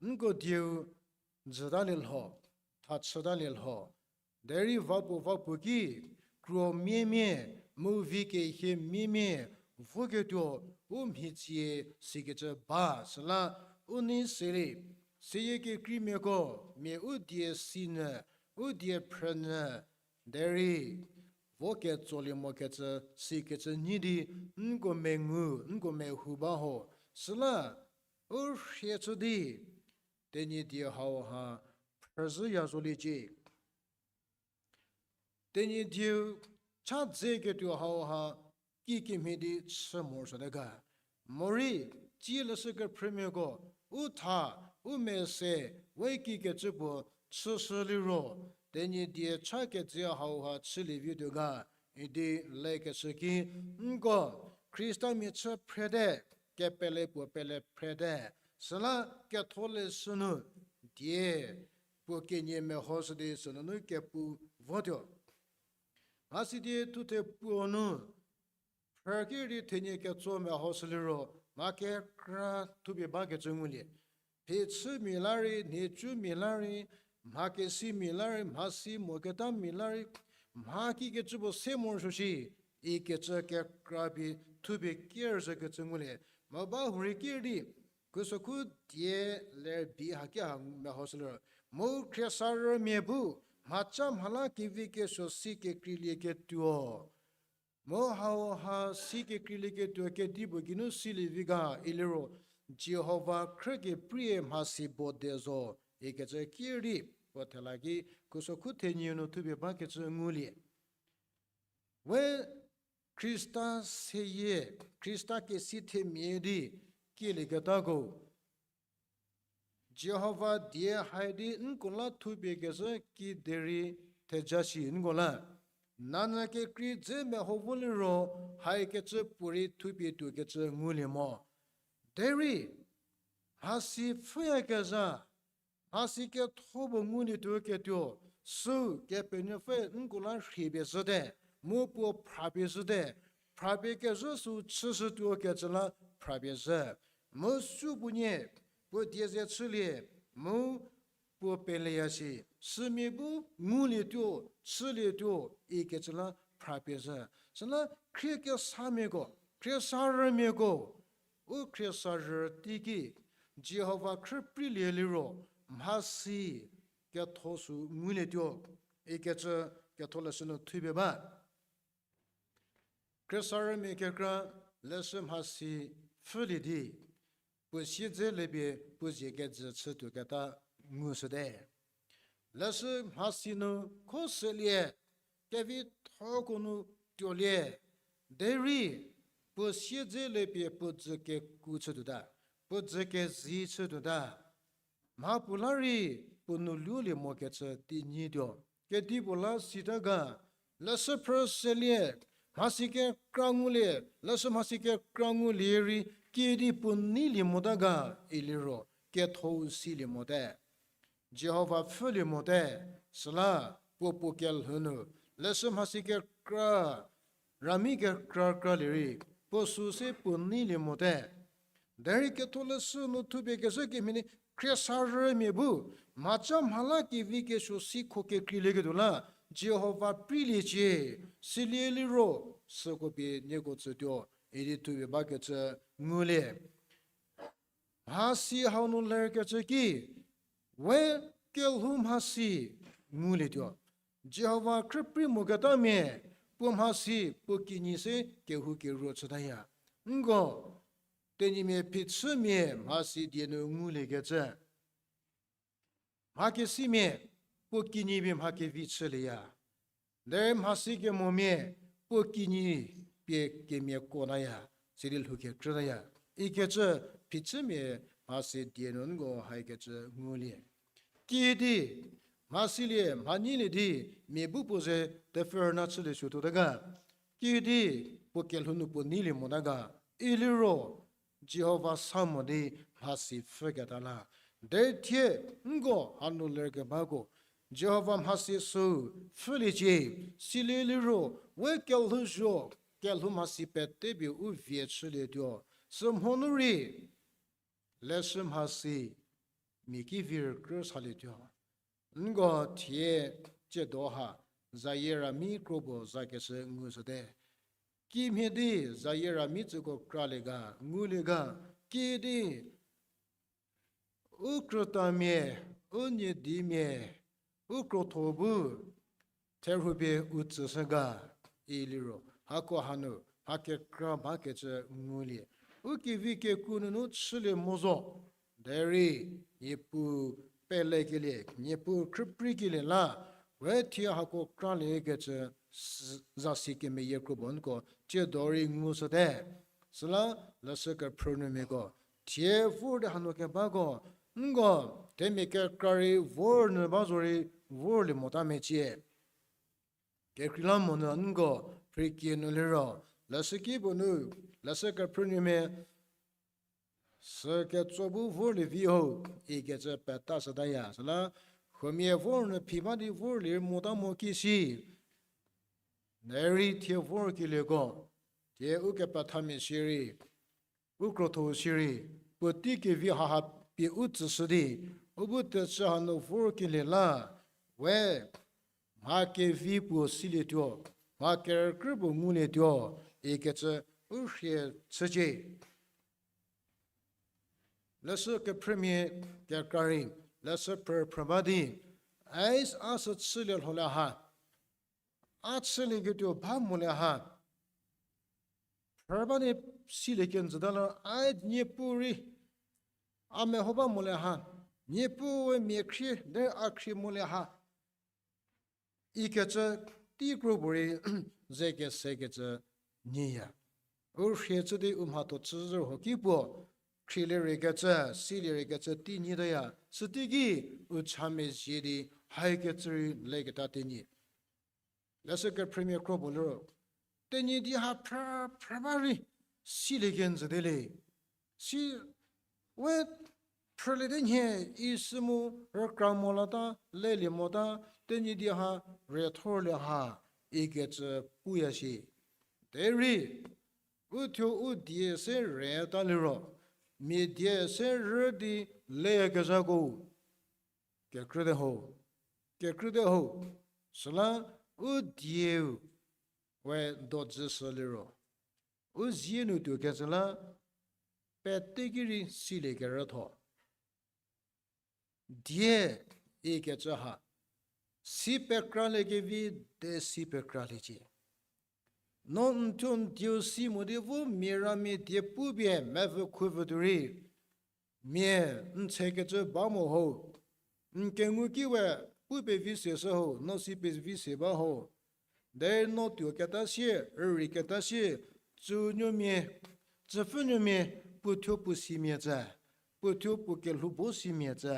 nko dieu jütalie lho, thachütalie lho, derei vapuo vapuo ki, kro miemie, mu vi kehie miemie, voketuo, u mhitsie sikecü ba süla, u nei seli, seyie kekreimiako, mia u die sinyü, u die phrünyü, derei, vo ketsolie mokecü, sikecü nyi di, nko mengu, nko mehou ba ho, süla, u rhie chü di, Tenyidie hau ha phrüzhüya zoliecie. Tenyidie cha dzeketuo hau ha kikemhie di chü morosuote ga. Morei, tsie leshü kephrümiako, u tha, u mese, we kikecü puo chüshü liro, Tenyidie cha kejü hauha chülie vituo ga, idi lekeshü ki, nko, Khristamia chü phrete, kepele puo pele phrete, süla ketholeshü nu, die, puo kenie mehoshü di sünunu kepu votuo. Mhasi die thuthe puo nu, phrü ki rei thenie ketso mehoshü liro, mha kekra thupie bakecü ngulie. Phichümia la rei, nhicumiala rei, mha kesimia la rei, mhasi moketamia la rei, mha kikecü puo se morosuo shi, ikecü kekra pie thupie kerzhükecü ngulie. Mu ba hurei ki rei, khusokhu die ler bi haki ha mehoshü liro, mu khriesarümia bu, mhaca mhala kevi kesuo si kekreilieketuo. Mu hauha si kekreilieketuo kedipuo geinu silie vi ga iliro, Jihova khrü keprie mhasi bo de zo, ikecü ki rei, puo thela ki, khusokhu thenie nu thupie bakecü ngulie. We Khrista seyie, Khrista kesi themia di, kielieketako, Jihova die haidi nko la thupie kezhü ki derei theja shi nko la. Nanyü kekrei dze meho vo liro, haikecü puorei thupie tuokecü ngulie mo. Derei, mhasi pfhüyakezha, mhasi ketho puo ngulietuo ketuo, sü Kepenuopfü nko la rhipie zhüte, mu puo phrapie zhüte, phrapie kezhü sü chüshütuo kecü la phrapie zhü. Mu supuonie, puo die ze chülie, mu puo peleya shi, sümia bu ngulietuo, chülietuo, ikecü la phrapie zhü. Süla khriesamiako, khriesarümiako, u khriesarü teiki, Jihova khrü preilie liro, mhasi ketho sü ngulietuo, ikecü ketholeshü nu thupie ba. Khriesarümia kekra leshü mhasi pfhülie di, puo siedze lepie puo zie kejü chütuoketa ngushüte. Leshü mhasi nu kho selie, kevithoko nu tuolie, derei puo siedze lepie puo dzü keku chütuota, puo dzü kezi chütuota. Mha puo la rei puo nou lulie mokecü tinyituo. Kedipuo la sita ga, leshü phrü selie, mhasi kekra ngulie, leshü mhasi kekra ngulie rei, kiüdi puo neilie mota ga, iliro, ketho silie mote. Jihova pfhülie mote, süla puo puo kelhou nu, leshü mhasi kekra, rami kekra kralie rei, puo sü se puo neilie mote. Derei ketholeshü nu thupie kezhü kemhie di khriesarümia bu, mhaca mhala kevi kesuo si kho kekreilieketuo la, Jihova preiliecie, silie liro, süko pie nieko tsütuo, idi thupie bakecü ngulie. Mhasi hau nu lerkecü ki, we kelhou mhasi ngulietuo. Jihova khrüprei moketamia, puo mhasi puo kinyi se kehoukeruo chütaya. Nko, tenyimia phichümia mhasi die nu nguliekecü. Mha kesimia, puo kinyi pie mha kevi chülieya. Derei mhasi kemomia, puo kinyi pie kemiako naya, sidi lhou kekrütaya. Ikecü phichümia mhasi die nu nko haikecü ngulie. Kiüdi, mhasilie, mhanyilie di, mia bu puo ze tepfürna chülie suotuota ga. Kiüdi, puo kelhou nu puo neilie mota ga. Iliro, Jihova sa mo di mhasi pfhüketa la. Derei thie, nko hanu lerkebako. Jihova mhasi sü pfhüliecie, silie liro, we kelhou zo, kelhou mhasi pete pie u vie chülietuo. Sümhonu rei, leshü mhasi, mia ki vir krü salietuo. Nko thie tsiedo ha, zayie rami kro puo zakeshü ngushüte. Kimhie di zayie rami tsüko kralie ga, ngulie ga, kiüdi u krütamia, u niedimia, u krotho bu, therhupie u tsüshü ga, iliro, hako hanu, mha kekra bakecü ngulie. U kevi keku nunu chülie mo zo, derei, Niepuu pelekelie, Niepuu khrüpreikelie la, we thie hako kraliekecü, zasi kemeyie kro puo nko, tsiedo rei ngushüte. Süla, leshü kephrünumiako, thie vor di hanu kebako, nko, themia kekra rei vor nyü ba zorei, vorlie mota mecie. Kekreilamonyü nko phrikie nu liro, leshüki puo nu, leshü kephrünuomia, süketso bu vorlie vi ho, ikecü peta shütaya. Süla, huomia vor nu phi ba di vorlie mota mo ki si. Derei thie vorkelieko, thie ukepethamia shierei, u krotho shierei, puotei kevi haha pie u tsüshü di, u bu tecü hanu vorkelie la, we, mha kevi puo silietuo, mha kerükrü puo ngulietuo, ikecü u rhie chücie. Leshü kephrümia kekra rei, leshü phrü phrü ba di, ai a sü chülie lholie ha, a chülieketuo ba molie ha, phrü ba di silie kenjüta la, ai Niepuu rei, a meho ba molie ha, Niepuue mia khrie, derei a khrie molie ha. Ikecü tei kro puorei ze kesekecü nyiya. U rhie chü di u mhatho chüzhü ho ki puo, khrielie rei kecü, silie rei kecü tei nyitaya. Süteiki u cha mezhie di haikecü rei leketa tenyi. Leshü kephrümia kro puo liro, Tenyidie ha phrü phrü ba rei silie kenjüte le. Si we phrülie di nhie, isü mu rükra mo lata, lelie mota, Tenyidie ha rethorlie ha, ikecü puya shi. Derei, uthuo u die se reta liro, mia die se rü di leyakezhako, kekrüte ho, kekrüte ho, süla u dieu we dojüshü liro, u zie nu tuokecü la, pete ki rei silie kerütho. Die ikecü ha, si pekraliekevi de si pekraliecie. No n thuo n dieu si mo di vo mia ramia die pupie mevü khuvü tuo rei, mia n tshekecü ba mo ho, n kengu ki we pu pevi se shü ho, no si pevi se ba ho. Derei no tuoketa sie, rüriketa sie, tsünuomia, tsüpfünuomia, puo thuo puo simia tse, puo thuo puo kelhou bo simia tse,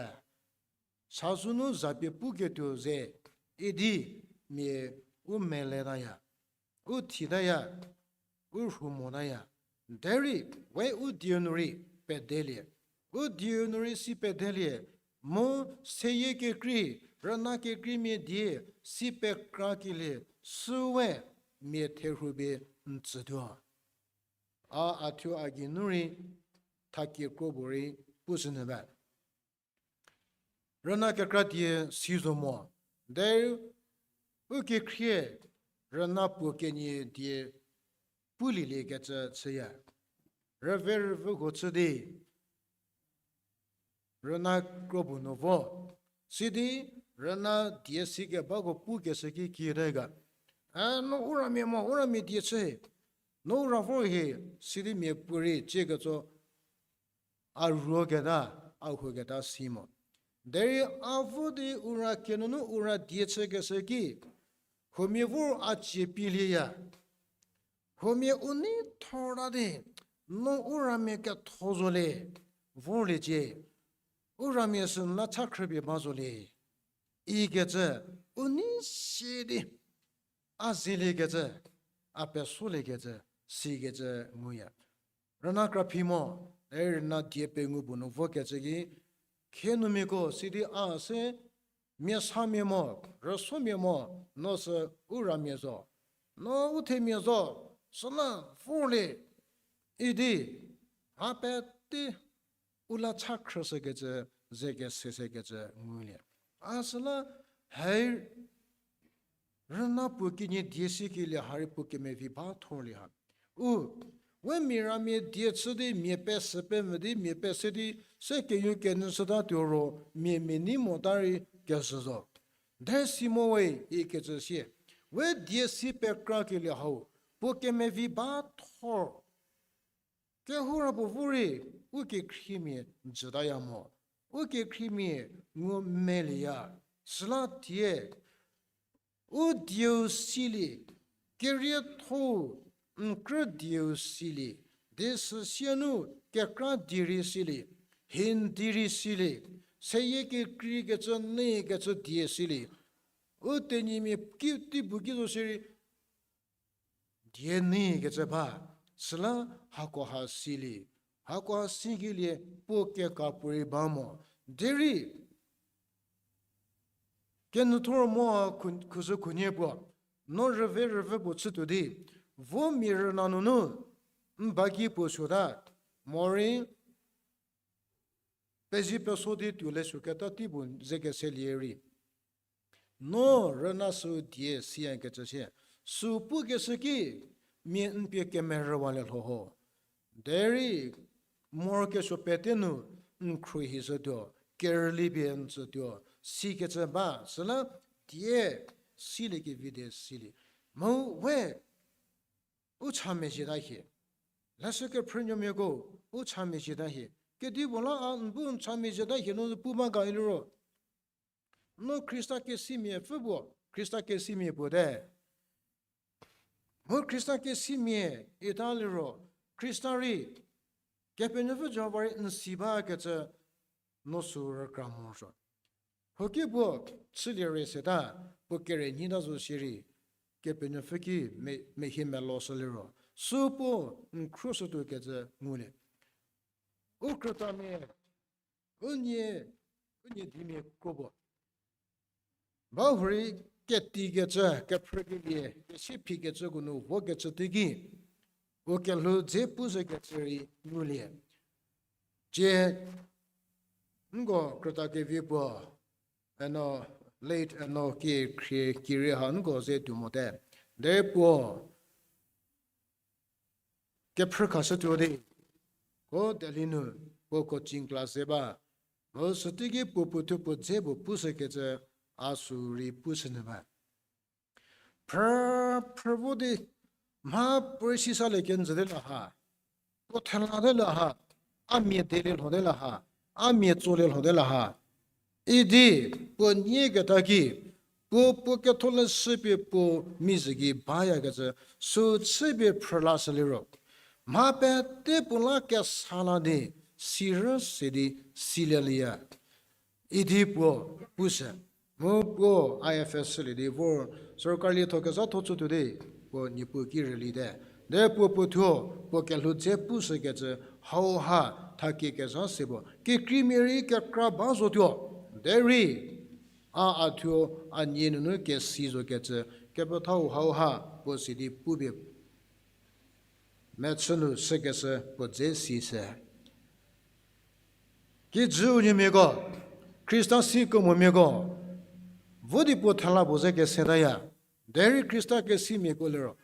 sazou nu zapie puketuo ze, idi mia u meletaya, u thitaya, u rhu motaya. Derei we u dieu nu rei pedelie, u dieu nu rei si pedelie, mu seyie kekrei, rüna kekreimia die si pekrakelie, süwe mia therhu pie n tsütuo. A a thuo a gei nu rei thakie kro puorei pushünyü ba. Rüna kekra die si zo mo, derei u kekhrie rüna puo kenie die pulieliekecü chüya. Rüve rüvü huo chü di, rüna kro puo nu vo. Sidi rüna die sikebako pukeshü ki kiüte ga, A, no u ramia mo, u ramia die chü hie, no u ra vor hie, sidi mia puorei tsieketso a ruoketa, a huoketa si mo. Derei a vo di u ra kenunu u ra die chükeshü ki, huomia vor a tsie pielieya. Huomia u nei thor ta di, no u ramia ketho zo le, vorliecie, u ramia sü n la cha khrüpie ba zo le, ikecü u nei sie di, a zeliekecü, a pesoliekecü, sikecü nguya. Rüna kraphi mo, derei rüna die pengou puo nu vokecü ki, khenumiako sidi a se, mia samia mo, rüsomia mo, no sü u ramia zo, no u themia zo, süla vorlie, idi, mha pete u la cha khrüshükecü, ze kese sekecü ngulie. A süla, hai, rüna puo kenie die sikelie ha rei puo kemevi ba thorlie ha. U, we mia ramia die chü di mia pesü pemvü di mia pese di, se keyou kenyü shütatuo ro, mia mia nei mota rei kezhü zo. Derei si mo we ikecü sie, we die si pekrakelie hau, puo kemevi ba thor. Kehoura puo vo rei, u kekhriemia jütaya mo, u kekhriemia ngu melieya, süla thie, u dieu silie, kerietho, n krü dieu silie, di süsie nu kekra die rei silie, Hindi rei silie, seyie kekreikecü neikecü die silie, U tenyimia ki tei bu ki zo shierei, die neikecü ba, süla hakoha silie, hakoha sikelie puo keka puorei ba mo. Derei, kenyüthor mo khu-, khuzhü khunie puo, no rüve rüve puo chütuo di, vo mia rüna nunu, n ba ki puo suota, morei, pezie peso di tuo le süketa tei puo ze keselie rei, no rüna sü die siyakecü sie, sü pukeshü ki, mia n pie kemerüwalie lho ho. Derei, morokesuo pete nu, n khruohi zhütuo, kerüli pie n tsütuo, sikecü ba, süla die, siliekevi die silie. Mu we, u cha mezhieta hie. Leshü kephrünuomiako, u cha mezhieta hie. Kedipuo la a n bu n cha mezhieta hie no pu ba ga iliro, no Khrista kesimia pfü puo, Khrista kesimia puo te. Mu Khrista kesimia ita liro, Khrista rei, Kepenuopfü Jihova rei n si bakecü, no sü rükra morosuo. Hoki puo chülie re seta, puo kere nyita zo shierei, Kepenuopfü ki me-, mehie melo shüliro, sü puo n khruoshütuo kecü ngulie. U krütamia, u nie, u nie dimia kro puo bahurei ketikecü, kephrükelie, kesie phikecüko nu vokecü teiki, u kelhou dze pushükecü rei ngulie. Tie, nko krüta kevi puo, eno, late eno ki khrie kiri ha nko ze tuo mote. Derei puo kephrü khashütuo di, ko Delhi nu, puo coaching class ze ba, mu süteiki puo puothuo puo dze puo pushükecü, a sü rei pushünyü ba. Phrü, phrü vo di, mha puorei sisalie kenjüte la ha, puo thela te la ha, a mia delie lhote la ha, a mia tsolie lhote la ha. Idi puo nieketa ki, puo puo ketholeshü pie puo mizhü ki bayakecü, sü chüpie phrü lashüliro, mha pete puo la kesa la di, sirü se di, silielieya. Idi puo pushü. Mu puo I F S chülie di vor sorkari lietho kezhatho chütuo di, puo Niepuu ki rülite. Derei puo puothuo, puo kelhou dze pushükecü, hauha thakie kezha se puo kekreimia rei kekra ba zotuo. Derei a, a thuo, a nie nunu kesi zokecü, kepethau hauha puo si di pupie mechü nu shükeshü puo dze si se. Kijü unuomiako, Khrista si kemomiako, vo di puo thela puo ze kesetaya. Derei Khrista kesimiako liro,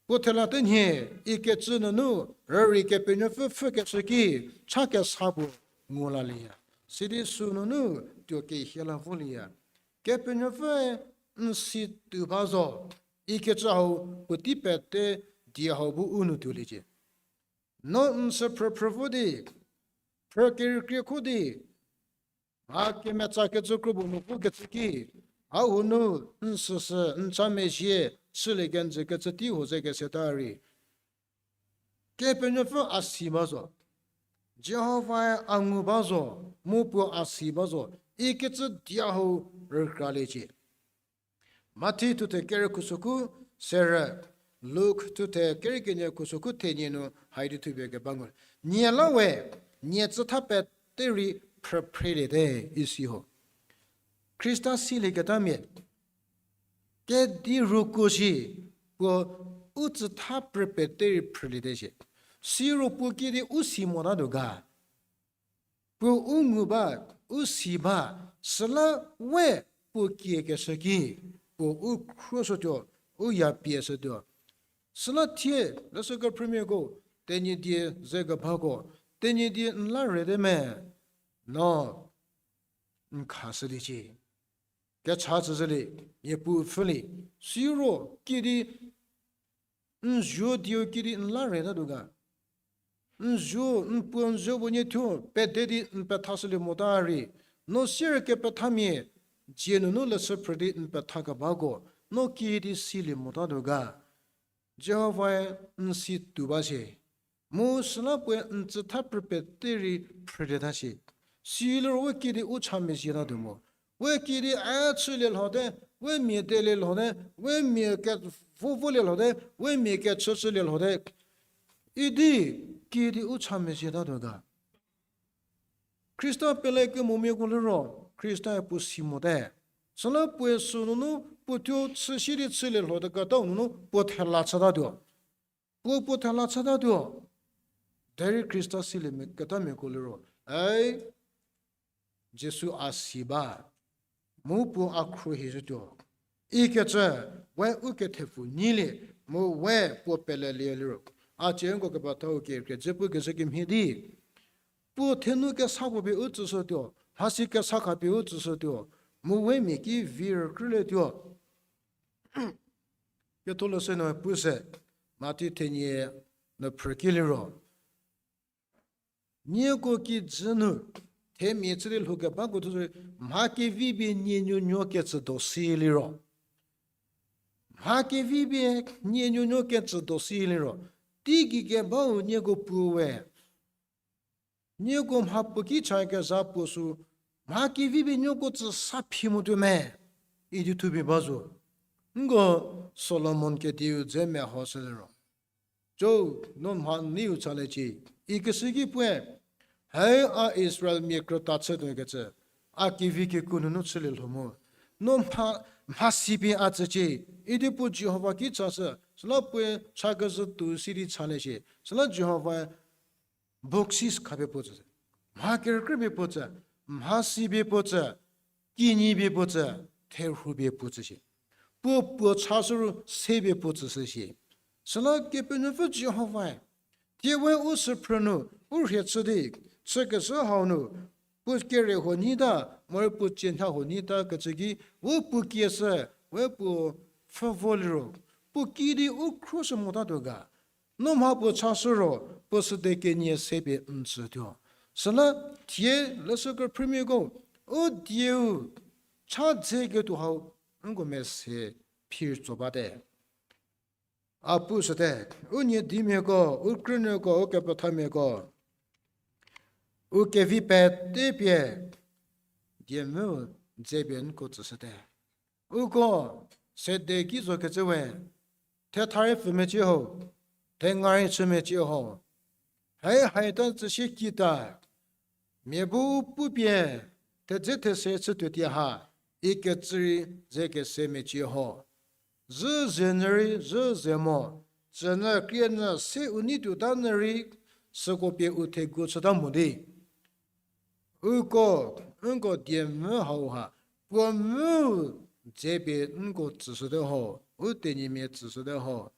puo thela tenhie, ikecü nunu, rürei Kepenuopfü pfhükeshü ki, cha kesa puo ngu lalieya. Sidi sü nunu tuo kehie la volieya. Kepenuopfüe n si tuo ba zo, ikecü hau puotei pete die hau bu u nu tuoliecie. No n sü phrü phrü vo di, phrü kerükrie kho di, a kemetsakecü kro puo nu vokecü ki, a hunu n süsü n cha mezhie chülie kenjükecü tei ho ze keseta rei, Kepenuopfü a si ba zo. Jihovae a ngu ba zo, mu puo a si ba zo, ikecü die hau rükraliecie. Mathi thuthe kerü khusokhu serü, Luk thuthe kerü kenie khusokhu thenie nu haidi thupie keba ngu. Nie la we, nie tsütha pete rei phrüphreliete isi ho. Khrista silieketamia kedi ruko shi, puo u tsütha phrü pete rei phrüliete shi. Siro puo kiüdi u si motatuo ga. Puo u ngu ba, u si ba, süla we puo kiekeshü ki, puo u khruoshütuo, u ya pieshütuo. Süla thie, leshü kephrümiako, Tenyidie ze kebako, Tenyidie n la rete me, no, n khashüliecie. Kecha chüzhülie, Niepuu pfhülie, siro kiüdi n zuo dieu kiüdi n la retatuo ga. N zuo, n puo n zuo puo nie thuo pede di n pethashülie mota rei, no sierkepethamia dzie nunu leshü phrü di n petha kebako, no kiüdi silie motatuo ga. Jihovae n si tuo ba shie. Mu süla puoe n tsütha phrü pete rei phrülieta shie. Siliro we kiüdi u cha mezhietatuo mo. We kiüdi a chülie lhote, we mia delie lhote, we mia kevo volie lhote, we mia kechüchülie lhote. Idi, kiüdi u cha mezhietatuo ga. Khrista pele kemomiako liro, Khrista-e puo si mote. Süla puoe sünunu, puo thuo chüsie di chülie lhote ketau nunu, puo thela chütatuo. Puo puo thela chütatuo. Derei Khrista silie ketamiako liro, ei, Jisu a si ba, mu puo a khruohi zhütuo. Ikecü, we u kethepfu nyilie, mu we puo pelelie liro. A cieko kepethau kekrie dzü pu kezhü kemhie di. Puo thenu kesa puo pie u tsüshütuo, mhasi kesa khapie u tsüshütuo, mu we mia ki vi rükrülietuo. Ketholeshü nu pushü, Mathi thenie nu phrüki liro. Nieko kijü nu, themia chü di lhoukebako thuo zorei, mha kevi pie nie nuonuo kecü do si liro. Mha kevi pie nie nuonuo kecü do si liro. Teigei kebau nieko puo we. Nieko mha puo ki cha kezha puo sü, mha kevi pie nieko tsü sa phi motuo me. Idi thupie ba zo. Nko Solomon kediu dze mehoshü liro. Jo, no mha neiu chaliecie. Ikeshü ki puoe, hei a Israelmia krüta chütuo kecü, a kevi kekuo nunu chülie lho mu. No mha, mhasi pie a tsücie. Idi puo Jihova ki chashü, süla puoe cha kezhü tuo si di chalie shie. Süla Jihovae boxes khapie puo tsü, mha kerükrü pie puo tsü, mhasi pie puo tsü, kinyi pie puo tsü, therhu pie puo tsü shie. Puo puo chashü ru se pie puo tsüshü shie. Süla Kepenuopfü Jihovae, thie we u süphrü nu, u rhie chü di, chükezhü hau nu, puo kere huo nyita, morei puo cienha huo nyita kecü ki, u puo kieshü, we puo pfhü vo liro, puo ki di u khruoshü motatuo ga. No mha puo chashü ro, puo süde kenie se pie n tsütuo. Süla thie leshü kephrümiako, u dieu cha dze ketuo hau, nko mese phir tso bate. A pushüte, u niedimiako, u krünuoko, u kepethamiako, u kevi pete pie, diemvü dze pie nko tsüshüte. Uko sede ki zo kecü we, thetha rei pfü mecie ho, thenga rei chü mecie ho. Hai haita tsüsie kita, mia bu pupie, thedze these chütuo tie ha, ikecü rei ze kese mecie ho. Zhü ze nyü rei zhü ze mo, tsünyü krienyü se u nei tuota nyü rei, süko pie u thegu chüta mo di. Uko, nko diemvü hauha, puo mu dze pie nko tsüshüte ho, u tenyimia tsüshüte ho.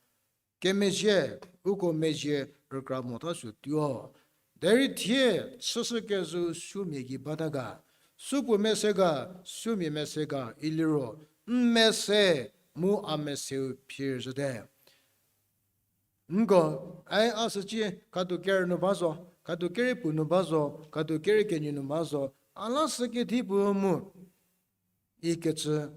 Kemezhie, uko mezhie rükra mota sü tuo. Derei thie, chüshü kezhü supuomia gei bata ga, supuo mese ga, supuomia mese ga, iliro, n mese, mu a meseu phir zhüte. Nko, ai a sücie, khadu kerü nu ba zo, khadu kerü puo nu ba zo, khadu kerü kenie nu ba zo, a la sü kedi puo mu. Ikecü,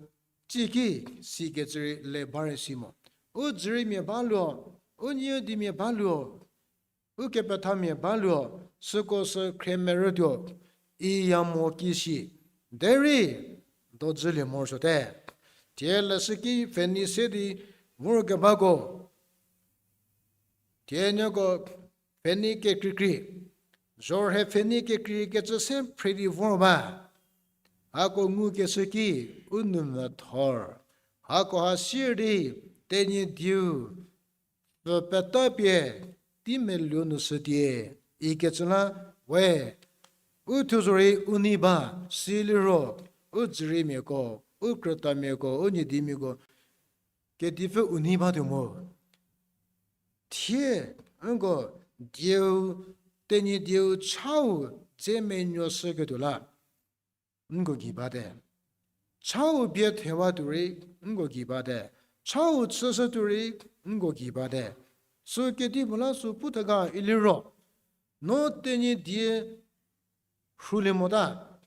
tsiki, sikecü rei le ba rei si mo. U dzüriemia ba luo, u niedimia ba luo, u kepethamia ba luo, süko sü khrie merütuo, iya mo ki si, derei, dojülie morosuote. Thie leshüki pfhenei se di vorkebako. Thie nieko pfhenei kekreikrei, zhorhe pfhenei kekreikecü se phre di vor ba. Hako ngukeshü ki u nou mvüthor. Hako ha sier di Tenyidie pfü peta pie tei meluo nu shütie, ikecü la we, u thuo zorei u nei ba, siliro, u dzüriemiako, u krütamiako, u niedimiako, kedipfü u nei batuo mo. Thie, nko, dieu, Tenyidieu chau dze menuoshüketuo la, nko gei bate. Chau bie thewa tuo rei, nko gei bate. Chau chüshü tuo rei, nko gei bate. Sü kedipuo la sü pu thega iliro, no Tenyidie rhulie mota,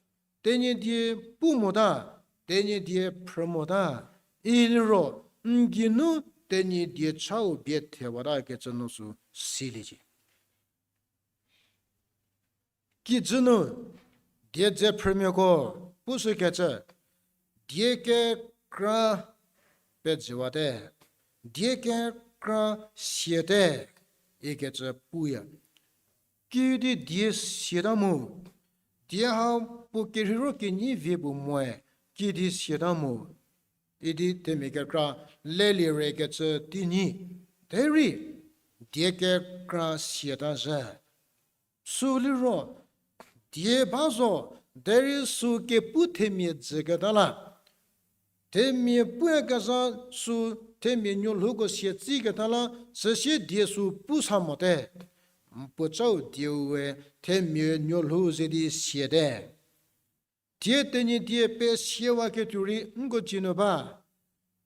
Tenyidie pu mota, Tenyidie phrü mota, iliro, n geinu Tenyidie chau bie thewata kecü no sü siliecie. Kijü nu, die dze phrümiako pushükecü, die ke kekra pejüwate, die kekra siate, ikecü puya. Kidi die siata mo, die ha puo kerheiro kenyi vie puo moe, kidi siata mo, idi themia kekra lelie rekecü teinyi, derei die kekra siata zhü. Sü liro, die ba zo, derei sü kepu themia jüketa la, themia puyakezha sü themia nuolhouko sia tsiketa la, süsie die sü pu sa mote. N puocau dieue themia nuolhou ze di siate. Die Tenyidie pesiawaketuo rei nko dzie nu ba.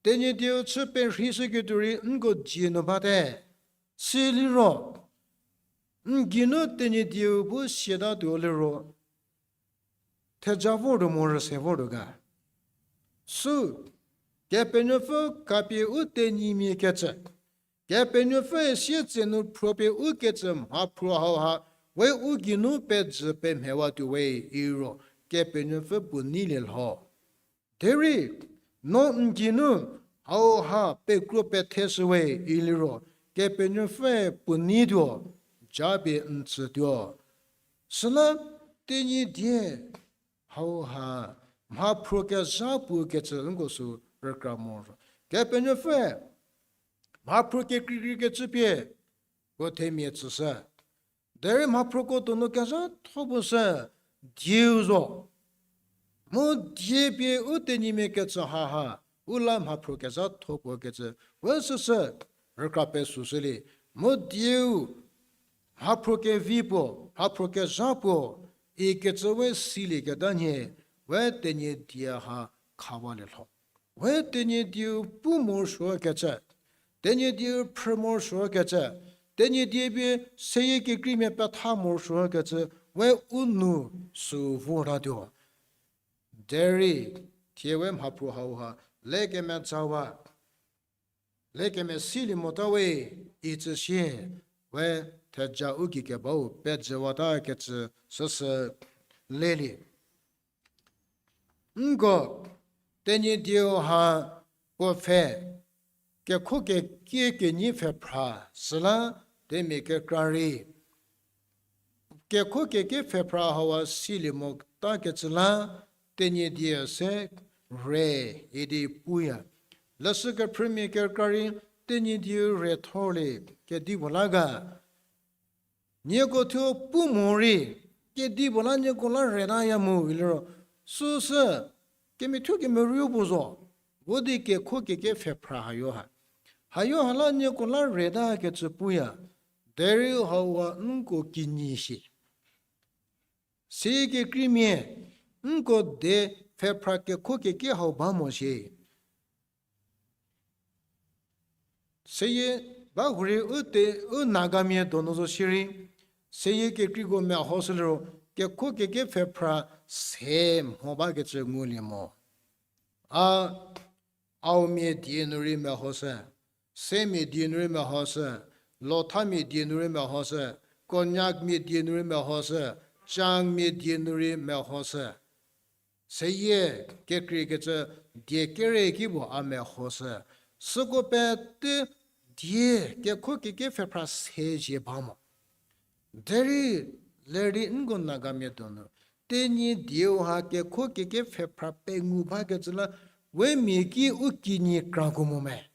Tenyidie chü perheishüketuo rei nko dzie nu bate. Siliro, n geinu Tenyidieu bu siatatuo liro, theja vortuo mo rüse vortuo ga. Sü, Kepenuopfü khapie u tenyimia kecü, Kepenuopfüe sietsenu phropie ukecü mhaphro hauha, we u geinu pejü pemhewatuo we iro, Kepenuopfü puo neilie lho. Derei, no n geinu hauha pekro petheshü we iliro, Kepenuopfüe puo neituo, japie n tsütuo. Süla Tenyidie hauha mhaphro kezha puo kecü nko sü rükra moro. Kepenuopfüe mhaphro kekreikrei kecü pie puo themia tsüshü. Derei mhaphroko donu kezhatho puo sü dieu zo. Mu die pie u tenyimia kecü haha, u la mhaphro kezhatho puo kecü, we süsü rükra pesushülie. Mu dieu mhaphro kevi puo, mhaphro kezha puo, ikecü we silieketa nhie, we Tenyidie ha khawalie lho. We Tenyidieu pu morosuokecü, Tenyidieu phrü morosuokecü, Tenyidie pie seyie kekreimia petha morosuokecü, we u nu sü vortatuo. Derei, thie we mhaphro hauha, le kemejawa, le kemesilie mota we, itsüsie, we theja u gei kebau pejüwatakecü süsü lelie. Nko, Tenyidieu ha puo pfhe, kekhokekie kenyi pfhephra süla themia kekra rei. Kekhokekie pfhephra hauha silie motakecü la, Tenyidie se re idi puya. Leshü kephrümia kekra rei Tenyidieu re thorlie kedipuo la ga. Nieko thuo pu morei, kedipuo la nieko la retaya mu iliro, süsü, kemethuo kemeruo puo zo, vo di kekhokekie pfhephra hayo ha. Hayo ha la nieko la retakecü puya, derei hauha nko kinyi shi. Seyie kekreimia, nko de pfhephra kekhokekie hau ba mo shi. Seyie ba hurei u te, u Nagamia donu zo shierei, seyie kekreiko mehoshü liro, kekhokekie pfhephra se mho bakecü ngulie mo. A, Aomia die nu rei mehoshü, Semia die nu rei mehoshü, Lothamia die nu rei mehoshü, Konyakmia die nu rei mehoshü, Changmia die nu rei mehoshü. Seyie kekreikecü die kere ki puo a mehoshü. Süko pete die kekhokekie pfhephra se zie ba mo. Derei lerei nko Nagamia donu, Tenyidieu ha kekhokekie pfhephra pengou bakecü la, we mia ki u kinyi krako mo me.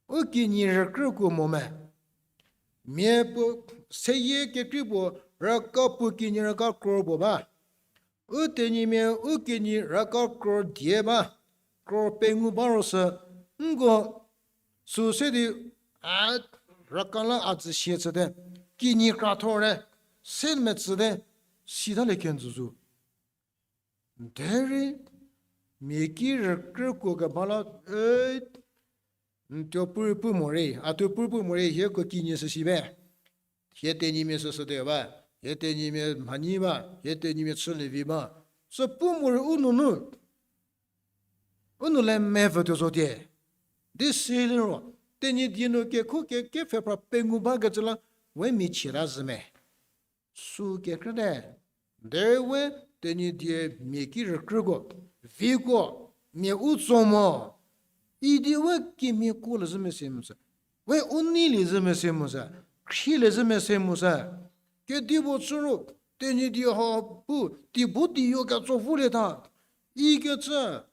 U kinyi rükrüko mo me. Mia puo seyie kekrei puo raka puo kinyi raka kro puo ba. U Tenyimia u kinyi raka kro die ba, kro pengou ba ro sü, nko sü se di, a, raka la a tsü sie chüte, kinyi krathor te, se metsüte, sitalie kenjü zo. Derei, mia ki rükrüko keba la, e, n tuo purei pu morei, a tuo purei pu morei, hieko kinyi süsi be. Hie Tenyimia süsüte ba, hie Tenyimia mhanyi ba, hie Tenyimia chülievi ba. Sü pu morei u nunu, u nu le mevütuo zotie. Di si liro, Tenyidie nu kekhokekie pfhephra pengou bakecü la, we mia chie ta zhü me. Sü kekrüte, derei we Tenyidie mia ki rükrüko, viko, mia u tso mo, Idi we kemiako le zhü mese mu sü. We u nei le zhü mese mu sü. Khrie le zhü mese mu sü. Kedipuo chü ro, Tenyidie ha bu, teibo teiyo ketso volieta. Ikecü,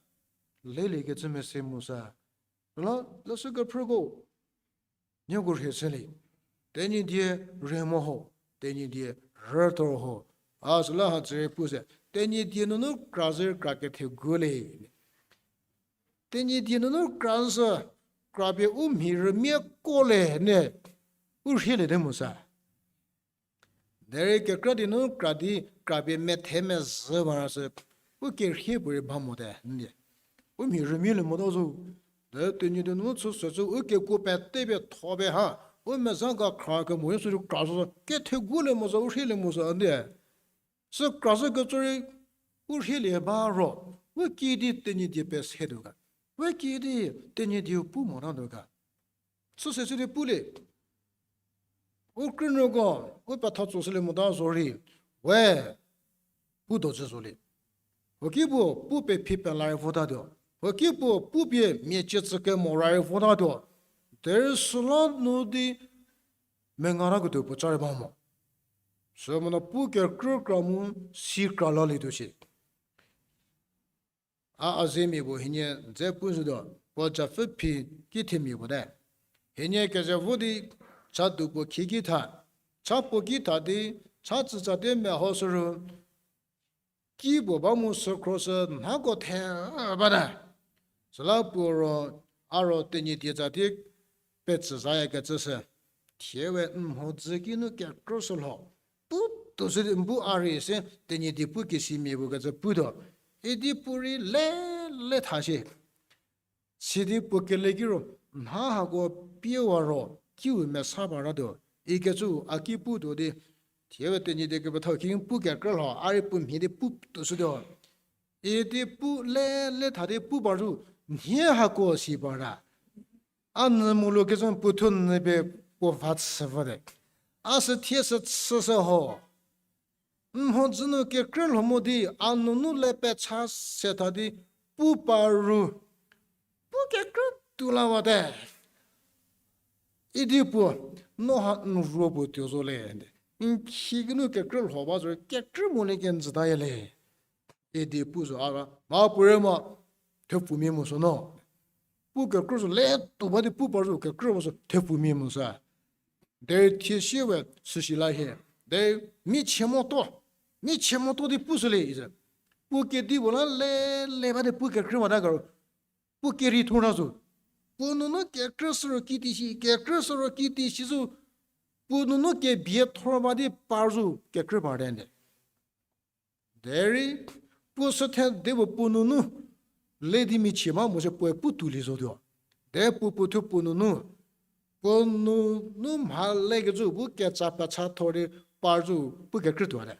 lelie kecü mese mu sü. La, leshü kephrüko, nieko rhie chülie. Tenyidie rei mo ho, Tenyidie rütor ho. A süla ha tsüre pu se, Tenyidie nunu kra zhü kra kethegu le. Tenyidie nunu kra zhü, kra pie u mhi rümiako le ne, u rhielie te mu sü. Derei kekra di nu kra di, kra pie methe mezhü mara sü, u kerhie puorei ba mote, ndie. U mhi rümialie mota zo. De Tenyidie nunu chü se cü u kekuo pete pie tho pie ha, u mezha ga khra kemo sü kra zo, kethegu le mo zo, u rhielie mo zo, ndie. Sü kra zhü ketso rei, u rhielie ba ro, we kiüdi Tenyidie pese tuo ga. We kiüdi Tenyidie pu mota tuo ga. Chü se cü di pulie. U krünuoko, u petha tso shülie mota zorei, we, pu do zhü zolie. Huoki puo, pu pie phi pela rei votatuo. Huoki puo, pu pie mia cie tsü kemo ra rei votatuo. Derei süla nu di menga ta ketuo puo ca rei ba mo. Sümonyü pu kekrü kra mu si kra lalietuo shie. A, a zemia puo hienie dze pu zhütuo, puo japfü phi ki themia puo te. Hienie keze vo di, cha du puo khi ki tha, cha puo ki tha di, cha tsütsa di meho shü ru, ki puo ba mu sü khro sü nhako the bata. Süla puo ro, a ro Tenyidie tsa di petsü zayakecü sü. Thie we n mhodzü ki nu kekrü sü lho. Pu tuo sü di n bu a rei se Tenyidie pu kesimia puo kecü putuo. Idi puorei le, le tha shie. Sidi puo kele ki ro, nha hako piewa ro, kiu mesa ba ra tuo. Ikecü a ki putuo di, thie we Tenyidie kepethau ki pu kekrü lho, a rei puo mhie di pu tuo shütuo. Idi pu le, le tha di pu ba ru, nhie hako si ba ra. A nyü molu kecü puo thuo nyü pie puo va chü vote. A sü thie sü chü sü ho. N mhodzü nu kekrü lho mo di, a nunu le pecha se tha di, pu pa ru. Pu kekrü tuo la wate. Idi puo, no ha n ruo puo tuo zo le. N khi ki nu kekrü lho ba zo, kekrü mo le kenjütaya le. Idi pu zo a ra, ma puorei mo, thepfumia mo sü no. Pu kekrü zo le tuo ba di pu pa zo kekrü mo sü thepfumia mo sü. Derei thie sie we süsi la hie. Derei michie motuo, michie motuo di pu sü le ize. Puo kedipuo la le, le ba di pu kekrü mota karo. Puo kerei thor zo. Puo nunu kekrü sü ro kiti shi, kekrü sü ro kiti shi zo. Puo nunu kebie thor ba di par zo kekrü ba te nde. Derei, puo sü the di puo puo nunu le di michie ma mo se puoe pu tuolie zotuo. De puo puo thuo puo nunu, puo nunu mha lekecü bu kecha pecha thor di par zo pu kekrü tuote.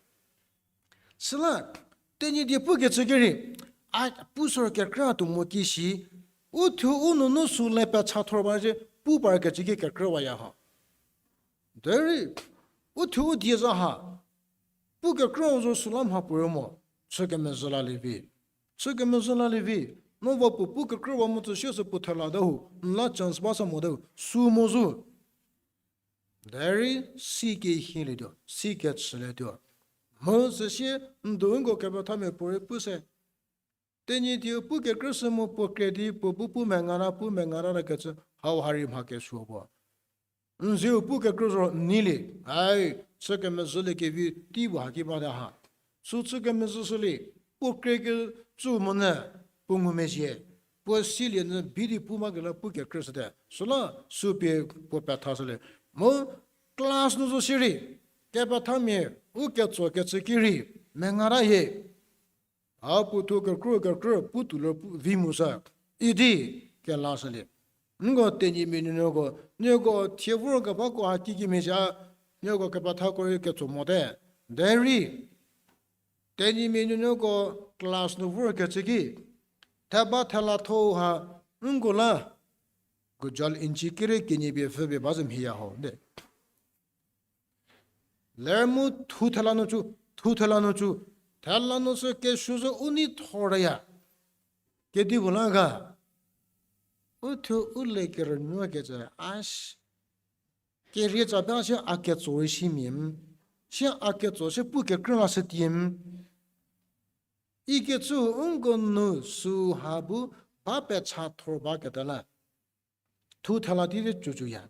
Süla, Tenyidie pukecü ki rei, a pu sü ro kekrü tuo mo ki shi, u thuo u nunu sü le pecha thor ba zhie pu parkecü ki kekrüwaya ho. Derei, u thuo u die za ha, pu kekrü zo süla mha puorei mo, chü kemezhü lalie vi. Chü kemezhü lalie vi, no va puo pu kekrüwa mo tsü sie sü puo thela te hu, n la chance ba sa mote hu, sü mo zo. Derei si kehilietuo, si kechülietuo. Mu süsie n do nko kepethamia puorei pu se. Tenyidie pu kekrü sü mu puo kre di puo bu pu menga ta, pu menga ta kecü hau ha rei mha kesuo puo. N zieu pu kekrü zo n neilie, ai, chü kemezhülie kevi tei puo haki bate ha. Sü chü kemezhü shülie, puo kre kecü monyü, puo ngumezhie, puo silie nyü bi di pu ma kela pu kekrü shüte. Süla sü pie puo pethashülie. Mu class nu zo shierei, kepethamia u ketso kecü ki rei, menga ta hie. A puo thuo kekrü kekrü pu tuo le pu vi mu sü, idi kelashülie. Nko Tenyimia nuonuoko, nieko thie vor kebako ha kikimezhie, nieko kepethako rei ketso mote. Derei, Tenyimia nuonuoko class nu vorkecü ki, theba thela tho ha, nko la, kujal inchi kere kenie pie pfhü pie ba zhü mhieya ho de. Ler mu thu thela nu cü, thu thela nu cü, thela nu sü kesuo zo u nei thorya. Kedipuo la ga. U thuo u le kerünuokecü, a, kerie tsa ba sie a ketso rei si mia, sie a ketso sie pu kekrü la shütie. Ikecü uko nu süha bu ba pecha thor baketa la. Thu thela tite cücüya.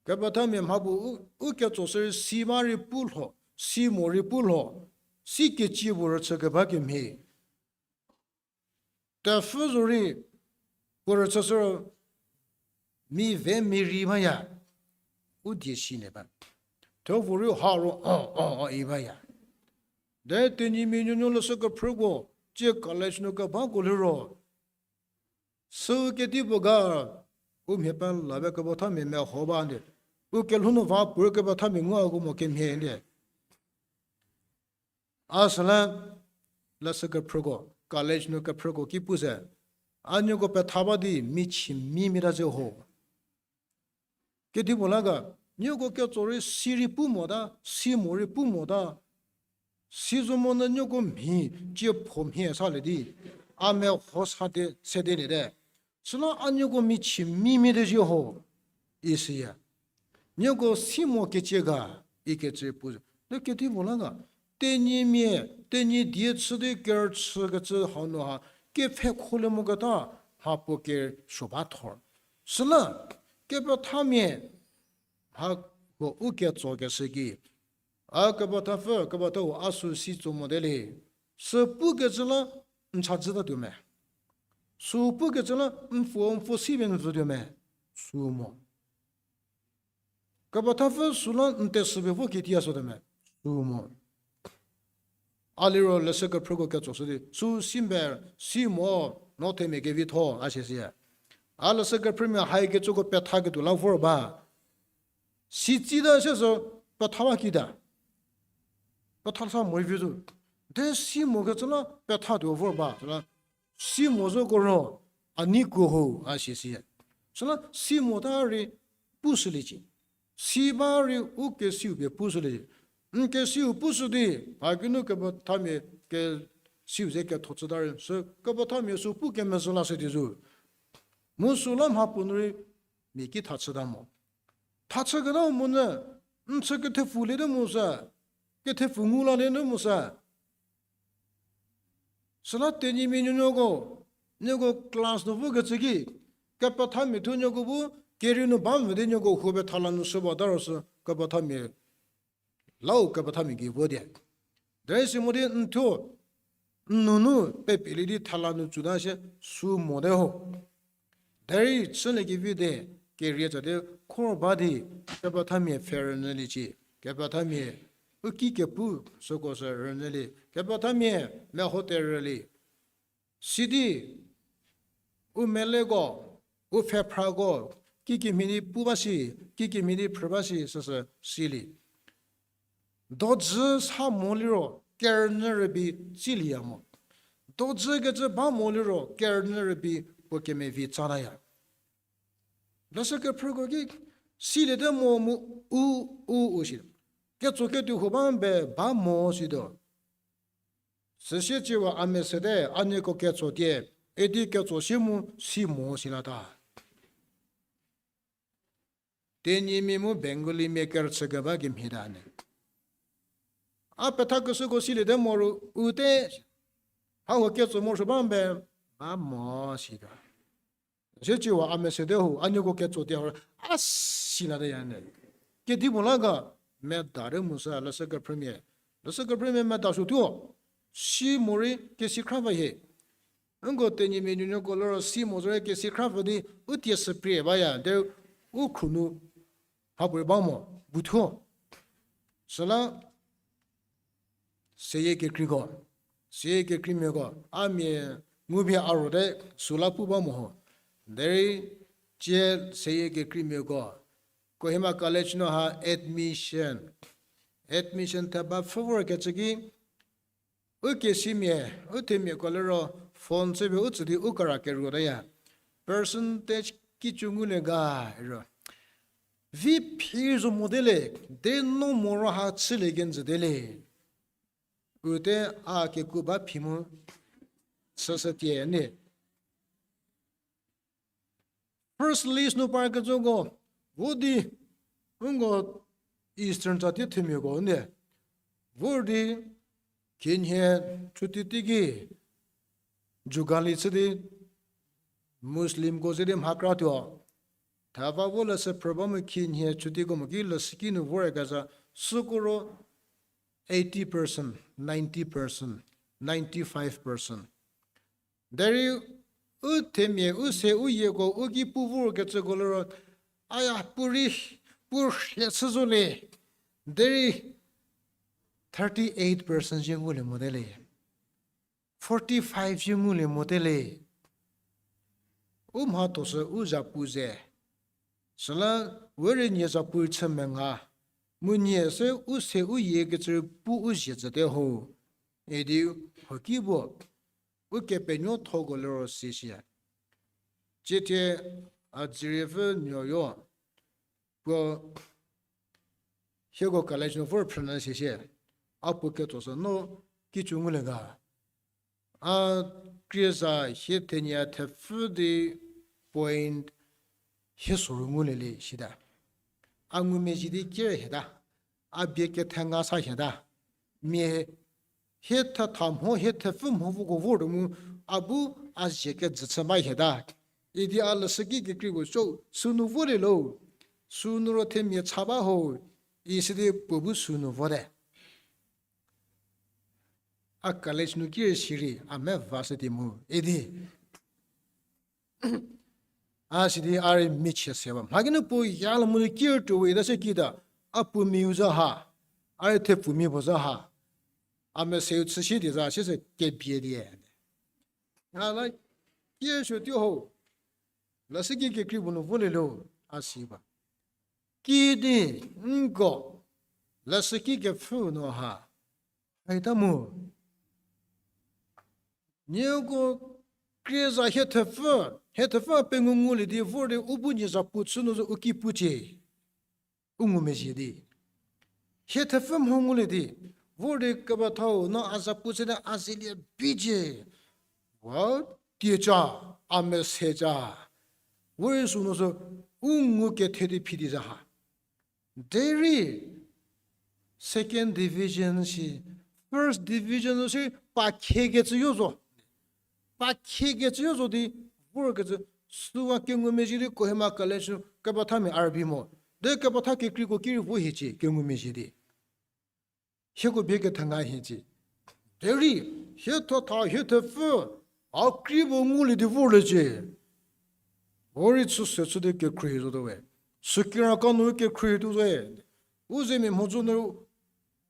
Kepethamia mha bu u, u ketso sü rei si ba rei pu lho, si mo rei pu lho, si kecie puo rüchü keba kemhie. Tepfü zo rei, puo rüchü sü ro, mi ve mi rei baya, u die si ne ba. Thuo puo rei ha ro, o, o, o, i baya. De Tenyimia nuonuo leshü kephrüko, tsie college nu kebako liro. Sü kedipuo ga, u mhie pela be kepethamia meho ba di. U kelhou nu va puo kepethamia ngu a ko mo kemhie di. A süla, leshü kephrüko, college nu kephrüko ki pu se. A nieko petha ba di michie mi mita ze ho. Kedipuo la ga, nieko ketso rei si rei pu mota, si mo rei pu mota. Si zo monyü nieko mhi, cie pho mhie salie di. A meho sa de, sedeliete. Süla a nieko michie mi mita ze ho. Isiya. Nieko si mo kecie ga, ikecü pu. De kedipuo la ga, Tenyimia, Tenyidie chü di kerüchükecü hau nu ha, kepfhekholie moketa, mha puo kesuo ba thor. Süla, kepethamia, mha ko u ketsokeshü ki, a kepethapfü, kepethau a sü si tso mote le. Sü pukecü la n chadzütatuo me. Sü pukecü la n pfuo, n pfuo si pie n vütuo me. Sü mo. Kepethapfü süla n tesü pie vo kitiya sotuo me. Sü mo. A liro leshü kephrüko ketsoshü di, sü si mbe, si mo, no themia kevitho, a sie si. A leshü kephrümia haikecüko pethaketuo la vor ba. Si tsita sie sü petha ba kita. Petha sa mo vi zo. De si mokecü la pethatuo vor ba. Süla si mo zoko ro, a nei kuo ho, a sie si. Süla si mota rei pushüliecie. Si ba rei u kesiu pie pushüliecie. N kesiu pushü di, a kinu kepethamia kesiu ze ketho chüta rei, sü kepethamia sü pu kemezhü lashü di zo. Mu süla mha puo nu rei mia ki tha chüta mo. Tha chüketa monyü, n chü kethepfuliete mo sü, kethepfu ngu laliete mo sü. Süla Tenyimia nuonuoko, nieko class nu vokecü ki, kepethamia thuo nieko bu, kerieu nu ba mvü di nieko huo petha la nu shü bata ro sü, kepethamia, lau kepethamia gei vo die. Derei si mo di n thuo, n nunu pepilie di thela nu tsuta sie sü mote ho. Derei chülie kevi de, kerie tsa di khor ba di, kepethamia pfhe rünyüliecie, kepethamia u ki kepu süko sü rünyülie, kepethamia meho terülie. Sidi, u meleko, u pfhephrako, kikemhie di pu ba shi, kikemhie di phrü ba shi, süsü silie. Dojü sa mo liro, kerünyü rübei silieya mo. Dojükecü ba mo liro, kerünyü rübei puo kemevi tsataya. Leshü kephrüko ki, siliete mo mu u, u, u shi. Ketso ketuo huo ba mbe ba mo situo. Süsie tsiewa a mesete, a nieko ketso tie, idi ketso sie mu si mo silata. Tenyimia mu Bengalimia kerüchü keba kemhie ta ne. A pethakeshüko siliete mo ru u te, hau ketso morosuo ba mbe, ba mo sita. Süsie tsiewa a mesete ho, a nieko ketso tie ho, a silateya ne. Kedipuo la ga, medate mo sü, leshü kephrümia. Leshü kephrümia medasuo thuo, si morei kesikhra va hie. Nko Tenyimia nuonuoko liro si mo zorei kesikhra pfü di, u tie sü prie baya, de u khunu mhapuorei ba mo, bu thuo. Süla, seyie kekreiko, seyie kekreimiako, a mia ngupie a rote süla pu ba mo ho. Derei cie seyie kekreimiako, Kohima College nu ha admission, admission theba pfhü vorkecü ki, u kesimia, u themiako liro phone chüpie u tsü di u kara keruotaya. Percentage kicü ngulie ga ro. Vi phi zo mote le, de no moro ha chülie kenjüte le. U te a keku ba phi mu, süsü tie ne. First list nu parkecüko, vo di, nko Eastern jati themiako nde, vor di, khinhie chuti teiki, Jugali chü di, Muslimko ze di mha kratuo. Thava vo leshü phrü ba mu khinhie chutiko mo ki leshüki nu vorkezha, süko ro eighty percent, ninety percent, ninety-five percent. Derei u themia, u se, u yieko, u ki pu vorkecüko liro, aya, puo rei, puo rhie chü zo le. Derei thirty-eight percent zie ngulie mote le. Forty-five zie ngulie mote le. U mhatho sü u zapu ze. Süla we rei nie zapu chü menga. Mu nie se u se u yiekecü pu u zie tsüte ho. Idi hoki puo. Ukepenuothoko liro si shie. Ciethie a dzüriepfü nuoyo. Puo hieko college nu vor phrüna si shie. A puo ketso sü no kicü ngulie ga. A krieza hie thenie thepfü di point hie soru ngulie le shita. A ngumezhie di ker hieta. A bie kethenga sa hieta. Mia hie thetha mho, hie thepfü mho voko vor tuo mu, a bu a zie kejü chü ba hieta. Idi a leshüki kekreiko cho, sünu volie lo. Sünu ro themia cha ba ho. Isi di puo bu sünu vote. A college nu ker shierei, a me va se di mu idi. A sidi a rei michie se ba. Mha kinu puo ya la mu di ker tuo we ita se kita, a puo miu za ha, a rei thepfumia puo za ha. A meseu chü shi di za, shi se kebie die. A la, ker suo tuo ho, leshüki kekrei puo nu volie lo, a si ba. Kidi, nko, leshüki kepfhü nu ha, haita mu. Nieko krieza hie thepfü, hie thepfü pengou ngulie di vor di u bu nie zapu chü nu zo u ki pucie. U ngumezhie di. Hie thepfü mho ngulie di, vor di kepethau no a zapu chüte a zelie bicie. Wa tieca, a mese ca. Vor sü nu zo u ngu kethe di phi di za ha. Derei second division si, first division si pa khiekecü yo zo. Pa khiekecü yo zo di, vorkecü, süwa kengumezhie di Kohima College nu kepethamia a rübei mo. De kepetha kekreiko ki rei vo hiecie kengumezhie di. Hieko bie kethenga hiecie. Derei, hie thetha, hie thepfü, a krei puo ngulie di vorliecie. Vorei chü se chü di kekhrie zotuo we. Sükira kanu kekhrie tuo zoe. U zemia mhodzü nu,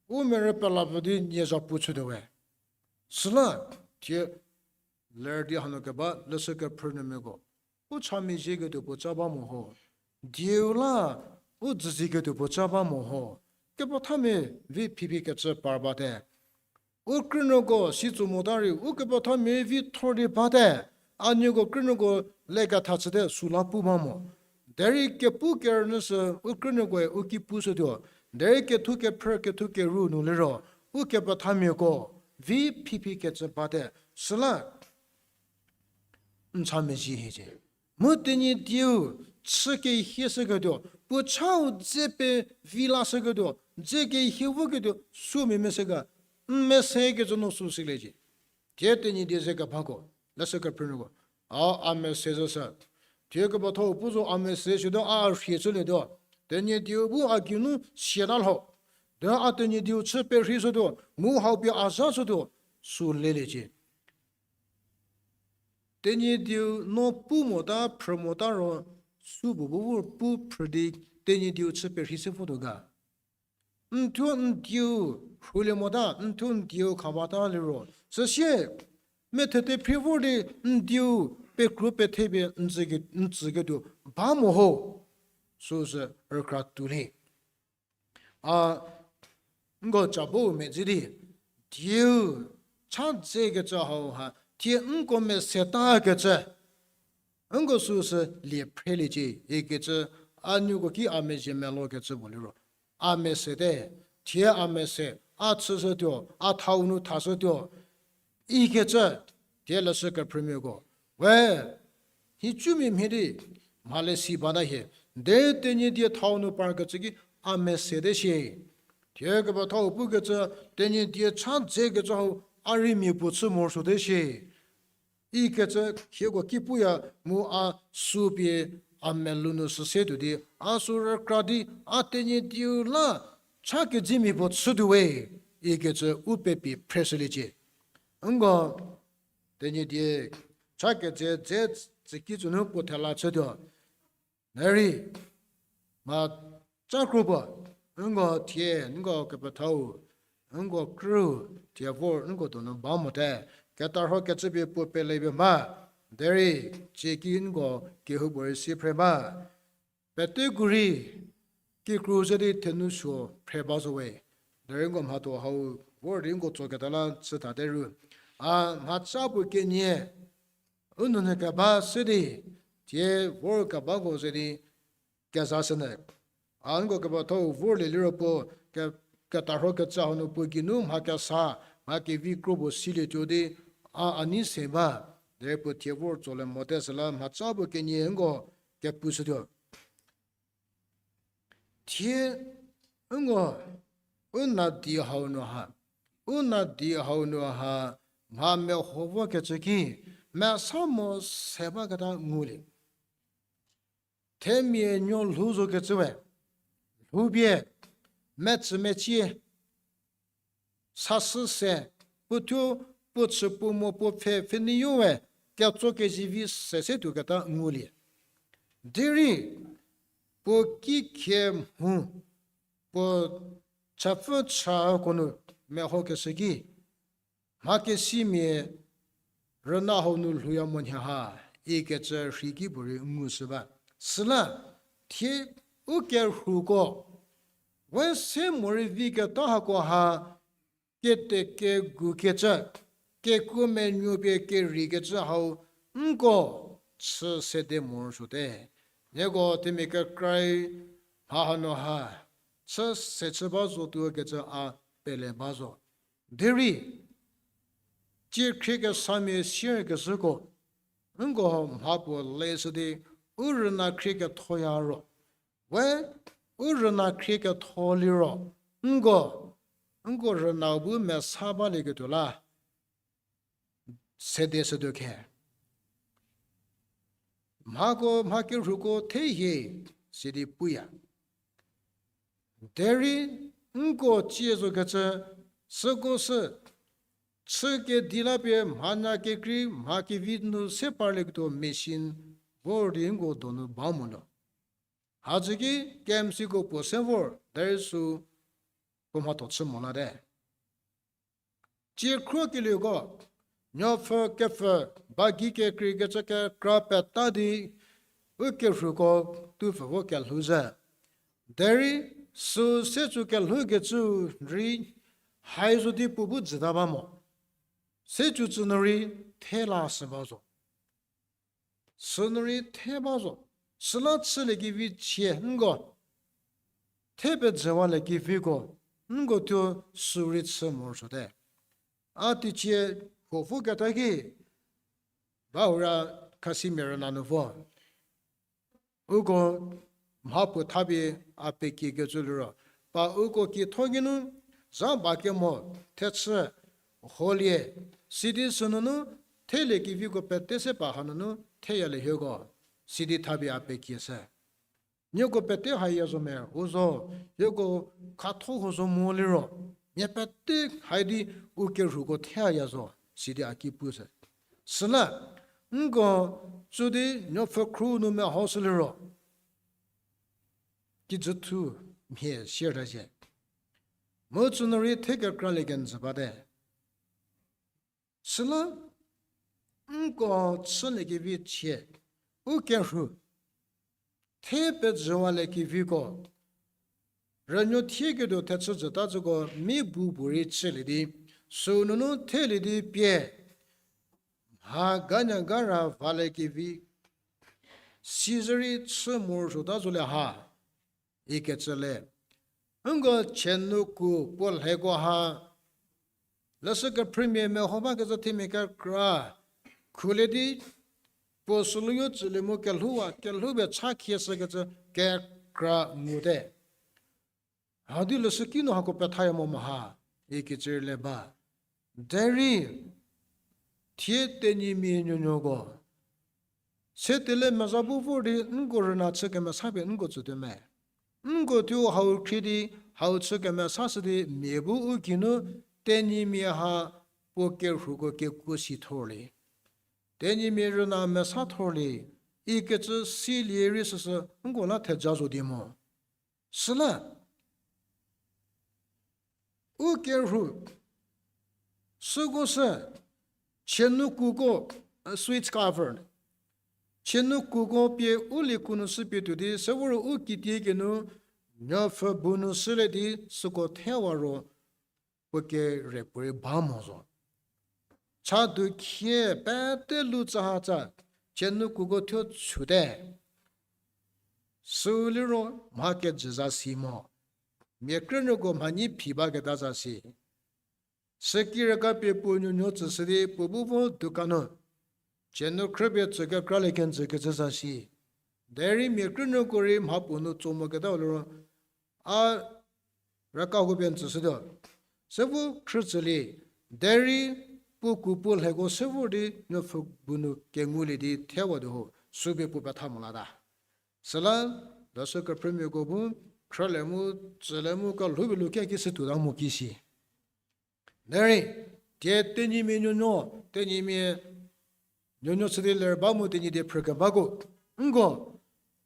u merü pela pfü di nie zapu chütuo we. Süla, thie ler di hanu keba leshü kephrünuomiako, u chamezhieketuo puo ca ba mo ho. Dieu la, u dzüzieketuo puo ca ba mo ho. Kepethamia vi phiphi kecü par bate. U krünuoko si tso mota rei, u kepethamia vi thor di bate. A nieko krünuoko leketha chüte sü la pu ba mo. Derei kepu kerünyü sü u krünuokoe u ki pushütuo. Derei kethu kephrü kethu keru nu liro, u kepethamiako vi phiphi kecü bate. Süla n chamezhie hiecie. Mu Tenyidie-u chü kehie shüketuo, puo chau dze pevi la shüketuo, dze kehie voketuo, sümia mese ga, n mese kecü no sü siliecie. Thie Tenyidie ze kebako, leshü kephrünuoko, a, a mese zo sü. Thie kepethau pu zo a mese shütuo a rhie chülietuo. Tenyidieu bu a geinu siata lho. De a Tenyidieu chü perhei shütuo, mu hau pie a zha shütuo, sü leliecie. Tenyidieu no pu mota, phrü mota ro, sü bu bu pu phrü di, Tenyidieu chü perhei se votuo ga. N thuo n dieu rhulie mota, n thuo n dieu kha bata liro. Süsie, methete phrie vor di n dieu pekru pethepie n tsü ke, n tsü ketuo ba mo ho. Süsü rükra tuolie. A, nko cabo medzi di, dieu cha dzekecü hauha, thie nko mesetakecü, nko süsü lie phreliecie ikecü, a nuoko ki a mezhie melokecü puo liro. A mesete, thie a mese, a chüshütuo, a thau nu thashütuo, ikecü, thie leshü kephrümiako. We, nhicumia mhie di, mhale si bata hie. De Tenyidie thau nu parkecü ki a mesete shie. Thie kepethau pukecü Tenyidie cha dzekecü hau a rei mia puo chü morosuote shie. Ikecü hieko ki puya mu a sü pie a melou nu süse tuo di, a sü rükra di, a Tenyidieu la cha kedzemia puo chütuo we, ikecü u pepi phreshüliecie. Nko Tenyidie cha kedze dze tsüki tsü nu puo thela chütuo. Derei mha cha kro puo, nko thie, nko kepethau, nko krü, thie vor nko donu ba mote, ketarho kecüpie puo pelepie mha, derei tsieki nko kehoupuorei si phre ba. Peteko rei kikru ze di thenu suo phre ba zo we. Derei nko mhatho hau vor di nko tsoketa la chütate ru. A mhacha puo kenie u nunu keba se di, thie vor kebako ze di kezashünyü. A nko kepethau vorlie liro puo, ke, ketarho kecü hau nu puo geinu mha kesa, mha kevi kro puo silietuo di, a a nei se ba, derei puo thie vor tsolie mote süla mhacha puo kenie nko kepushütuo. Thie nko u nadi hau nu ha, u nadi hau nu ha, mha meho vokecü ki, mesa mo se baketa ngulie. Themia nuo lhou zokecü we, lhoupie, metsümecie, sasü se, puothuo, puo chü puo mo puo pfhe pfheneiu we, ketso kezivi se se tuoketa ngulie. Derei, puo ki khie mhu, puo chapfü chako nu mehokeshü ki, mha kesimia rüna hau nu lhouya mo nhie ha, ikecü rhei ki puorei ngushü ba. Süla, thie u kerhuko, we se morei viketa hako ha, kete kegu kecü, kekuo menuo pie kerei kecü hau, nko chü sede morosuote. Nieko themia kekra-i mha hanu ha, chü se chü ba zotuo kecü a pele ba zo. Derei, tsie khriekesamia sier kezhüko, nko mha puo leshü di, u rüna khriekethoya ro. We, u rüna khrieketho liro, nko, nko rünau bu mesa balieketuo la sede shütuo khe. Mhako, mha kerhuko thehie, sidi puya. Derei, nko tsie zokecü, süko sü, chü kedi la pie mhanya kekrei mha kevi nu se parlieketuo machine vor di nko donu ba mo lo. Hadzü ki K M C ko puo se vor, derei sü puo mhatho chü mo late. Tsie khruokelieko, nuopfü kepfü, ba gei kekreikecü kekra peta di, u kerhuko tupfü vo kelhou zhü. Derei, sü se tsu kelhoukecü rei, hai zo di puo bu jüta ba mo. Se tsu tsü nu rei, the la sü ba zo. Sünu rei the ba zo, süla chüliekevi chie nko, the pejüwaliekeviko, nko thuo sü rei chü morosuote. A teicie huo voketa ki, ba hura Khasimia rüna nu vo. Uko mha puo thapie a pekiekecü liro, pa uko kietho geinu, zha ba kemo, thechü, holie, sidi sünunu, theliekeviko pete se pa hanunu theyalie hieko, sidi thapie a pekie shü. Nieko pete haya zo me, u zo, hieko khatho huo zo mo liro, mia pete hai di u kerhuko thaya zo, sidi a ki pu shü. Süla, nko tsü di nuopfü khru nu mehoshü liro, kijüthu mhie sier ta zhie. Mu tsünu rei the kekralie kenjü bate. Süla, nko chüliekevi chie, u kerhu, the pejüwaliekeviko, rünuo thieketuo thechü jüta tsüko mi bu bu rei chülie di, sünunu thelie di pie, mha ganyagara valiekevi, sizorei chü morosuota zolie ha, ikecü le. Nko chenu ku puo lheko ha, leshü kephrümia meho bakecü themia kekra, khulie di, Puo sülu yo tsülie mu kelhouwa, kelhou pie cha khie shükecü kekra ngute. Hadi leshüki nu hako pethaya mo mo ha, ikecü le ba. Derei, thie tenyimia nuonuoko se tele meza bu vor di nko rüna chü kemesa pie nko tsütuo me. Nko thuo hau khrie di, hau chü kemesa shü di mia bu u geinu tenyimia ha puo kerhuko kekuo si thorlie. Tenyimia rüna mesa thorlie, ikecü silie rei süsü nko la theja zo di mo. Süla u kerhu süko sü, chienukuko, switch cover, chienukuko pie u liekhu nu shü pie tuo di, se vor u kitie kenu, nuopfü bu nu shülie di süko thewa ro, puo kere puorei ba mo zo. Chadu khie pete lu tsahatsa, chienukuko thuo chüte. Sü liro mha kejü za si mo. Mia krünuoko mhanyi phi baketa za si. Sükirüka pie puo nuonuo tsüshü di puo bu vo dukan nu chienu khrüpie tsü kekralie kenjü kecü za si. Derei mia krünuoko rei mha puo nu tso moketau liro, a rüka hupie n tsüshütuo. Sübu khrü tsülie, derei puo ku puo lheko sübu di nuopfü bu nu kengulie di thewa di ho, sü pie puo petha mo lata. Süla, leshü kephrümiako bu, khrülie mu, tsülie mu, kelhoupie lu kekisü tuota mo ki si. Derei, thie tenyimia nuonuo, tenyimia nuonuo chü di ler ba mu tenyidie phrükebako, nko,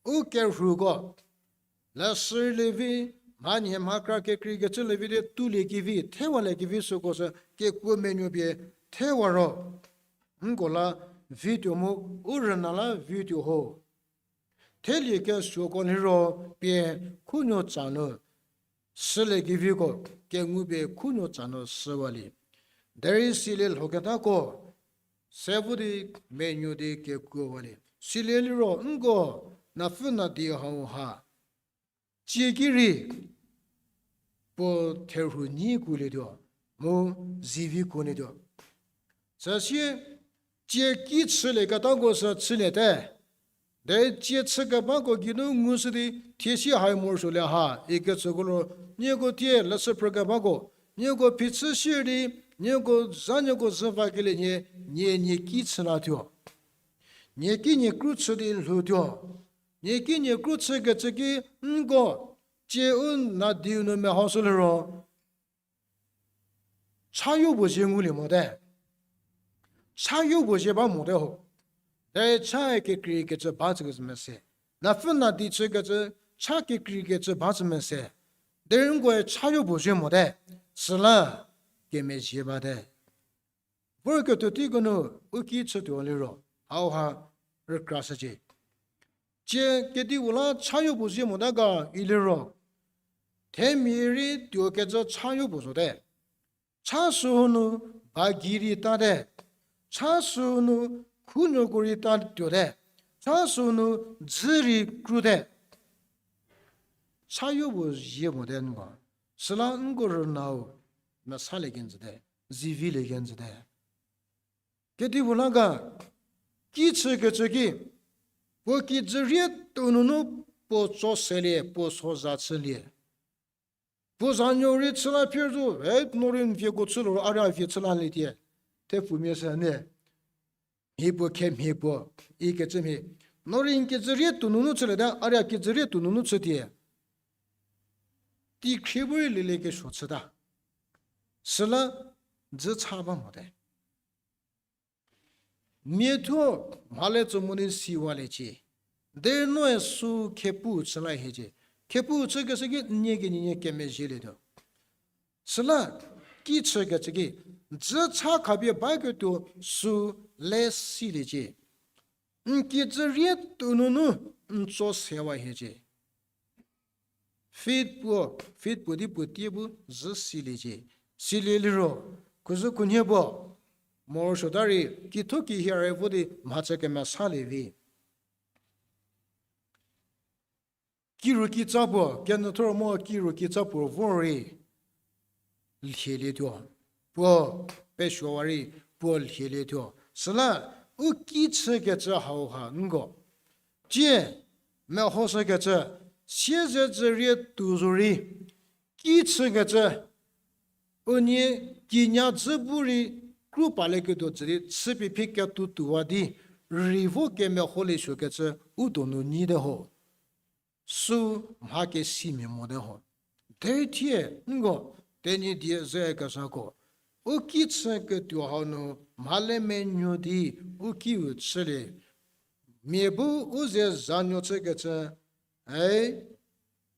u kerhuko, leshü lievi, mhanhie mhakra kekreikecü lievi di tulie kevi, thewaliekevi süko sü kekuo menuo pie thewa ro, nko la vituo mu u rüna la vituo ho. Thelie kesuoko liro pie khunuo tsa nu, süliekeviko kengu pie khunuo tsa nu süwalie. Derei silie lhoketako, se vo di menuo di kekuowalie. Silie liro nko napfü nadi hau ha tsie ki rei puo therhu nyi kulietuo, mu zivi kulietuo. Süsie, tsie ki chülieketako sü chüliete. Derei tsie chükebako geinu ngushü di thie si hai morosuolie ha ikecüko liro, nieko thie leshü phrükebako, nieko phichü sier di, nieko za nieko zhü vakelie nhie, nie nie ki chü latuo. Nie ki nie kru chü di lhoutuo. Nie ki nie kru chükecü ki nko, tsie u nadiu nu mehoshü liro, chayo puo zie ngulie mote. Chayo puo zie ba mote ho. Derei cha kekreikecü ba chükecü mese. Napfü nadi chükecü cha kekreikecü ba chü mese. Derei nkoe chayo puo zie mote. Süla kemezhie bate. Vorketuo teiko nu u ki chütuo liro, hauha rükrashücie. Tsie kedipuo la chayo puo zie mota ga iliro, themia rei tuokecü chayo puo zote. Cha süu nu ba gei rei tate. Cha süu nu khunuoko rei ta tuote. Cha süu nu dzü rei krute. Chayo puo zie mote nko. Süla nko rünau mesalie kenjüte, zivilie kenjüte. Kedipuo la ga, ki chükecü ki, puo kijü rie tuo nunu puo tso selie, puo so za chülie. Puo zanuo rei chü la phie zo, e, no rei n vieko chü liro, a rei a vie chü lalie tie. Thepfumia sü ne, mhie puo khe mhie puo, ikecü mhie. No rei n kijü rie tuo nunu chüliete, a rei a kijü rie tuo nunu chü tie. Teikhrie bu rei lielie kesuo chüta. Süla dzü cha ba mote. Miathuo mhale tso mo di siwaliecie. Derei noe sü khepu chü la hiecie. Khepu chükeshü ki n nie kenienie kemezhielietuo. Süla ki chükecü ki, dzü cha khapie baketuo sü le siliecie. N kijü rie tuo nunu n tso sewa hiecie. Feet puo, feet puo di puo tie bu zhü siliecie. Silie liro, khuzhü khunhie puo, morosuota rei, kitho kihie rei vo di mhachü kemesalie vi. Kiru kitsa puo, kenyüthor mo kiru kitsa puo vor rei lhielietuo. Puo pesuowa rei puo lhielietuo. Süla u ki chükecü hauha nko. Tie, mehoshükecü, siezedzürie tuo zorei, ki chükecü, unie kinya dzü bu rei kru palieketuo tsü di chüpie phi ketuo tuowa di, rei vo kemeholie suokecü u donu nyite ho. Sü mha kesimia mote ho. Derei thie, nko, Tenyidie ze kezhako, u ki chüketuo hau nu mhale menuo di u kiu chülie. Mia bu u ze zanuo chükecü, ei,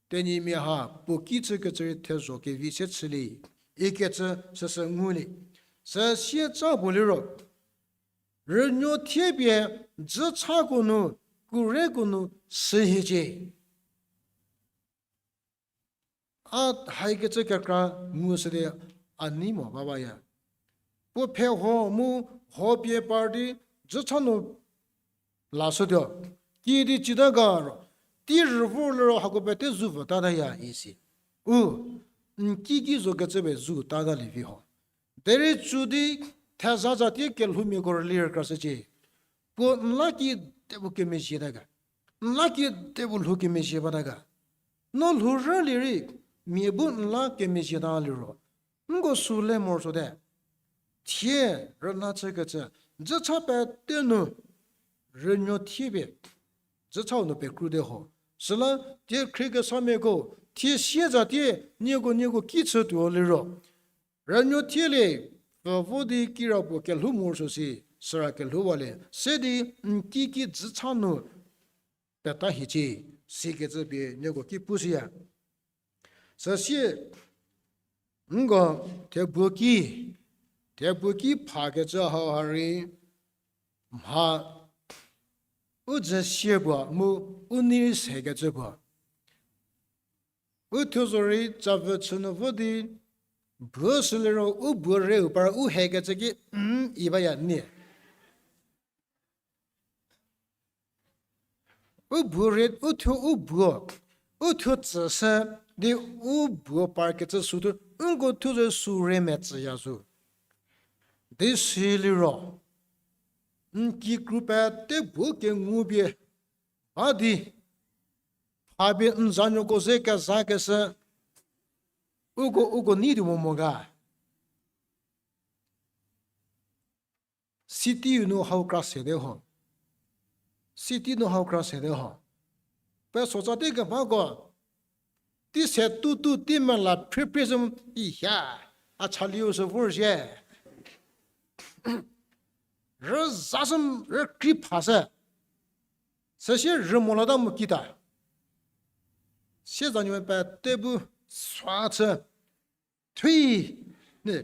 Tenyimia ha puo ki chükecü rei thezho kevi se chülie, ikecü süsü ngulie. Süsie ca puo liro, rünuo thiepie dzüchako nu, kureko nu sühiecie. A haikecü kekra ngushü di a nei mo babaya. Puo phe ho mu ho pie par di dzücha nu lashütuo. Kiüdi cita ga ro, tei rüvor liro hako pete zu vütataya isi. U, n ki ki zokecü pie zu tatalie vi ho. Derei cü di theza za tie kelhoumiako rüli rükrashücie. Puo n la ki de puo kemezhieta ga. N la ki de puo lhou kemezhie bata ga. No lhou rülie rei, mia bu n la kemezhieta liro, nko sü le morosuote. Thie rüna chükecü, dzücha pete nu, rünuo thiepie dzüchau nu pekrute ho. Süla tie khriekesamiako, thie siezatie nieko nieko ki chütuo liro, rünuo thielie, pfü vo di kirapuo kelhou morosuo si, süra kelhouwalie se di n ki ki dzücha nu peta hiecie, sikecü pie nieko ki pushüya. Süsie, nko, thebuo ki, thebuo ki phakecü hauha rei, mha, u dzü sie puo mu u nei rei sekecü puo. U thuo zorei tsavü chü nu vo di, buo süliro u buo reu par u hekecü ki, mm, i baya nie. U buo re, u thuo u buo, u thuo tsüshü di u buo parkecü sütuo, nko thuo zo sü re metsüya zo. Di siliro, n kikru pete buo kengu pie, ba di, phapie n zanuoko ze kezakeshü, uko, uko nei di mo mo ga. City nu hau kra sete ho. City nu hau kra sete ho. Pe sotsa te kemhako, tei se tutu tei mela phriphri sü ihia, a chaliu sü vorzhie. Rüza sü rükri pha sü. Süsie rü mo lata mo kita. Siezanuo pete bu swa chü. Thui ne.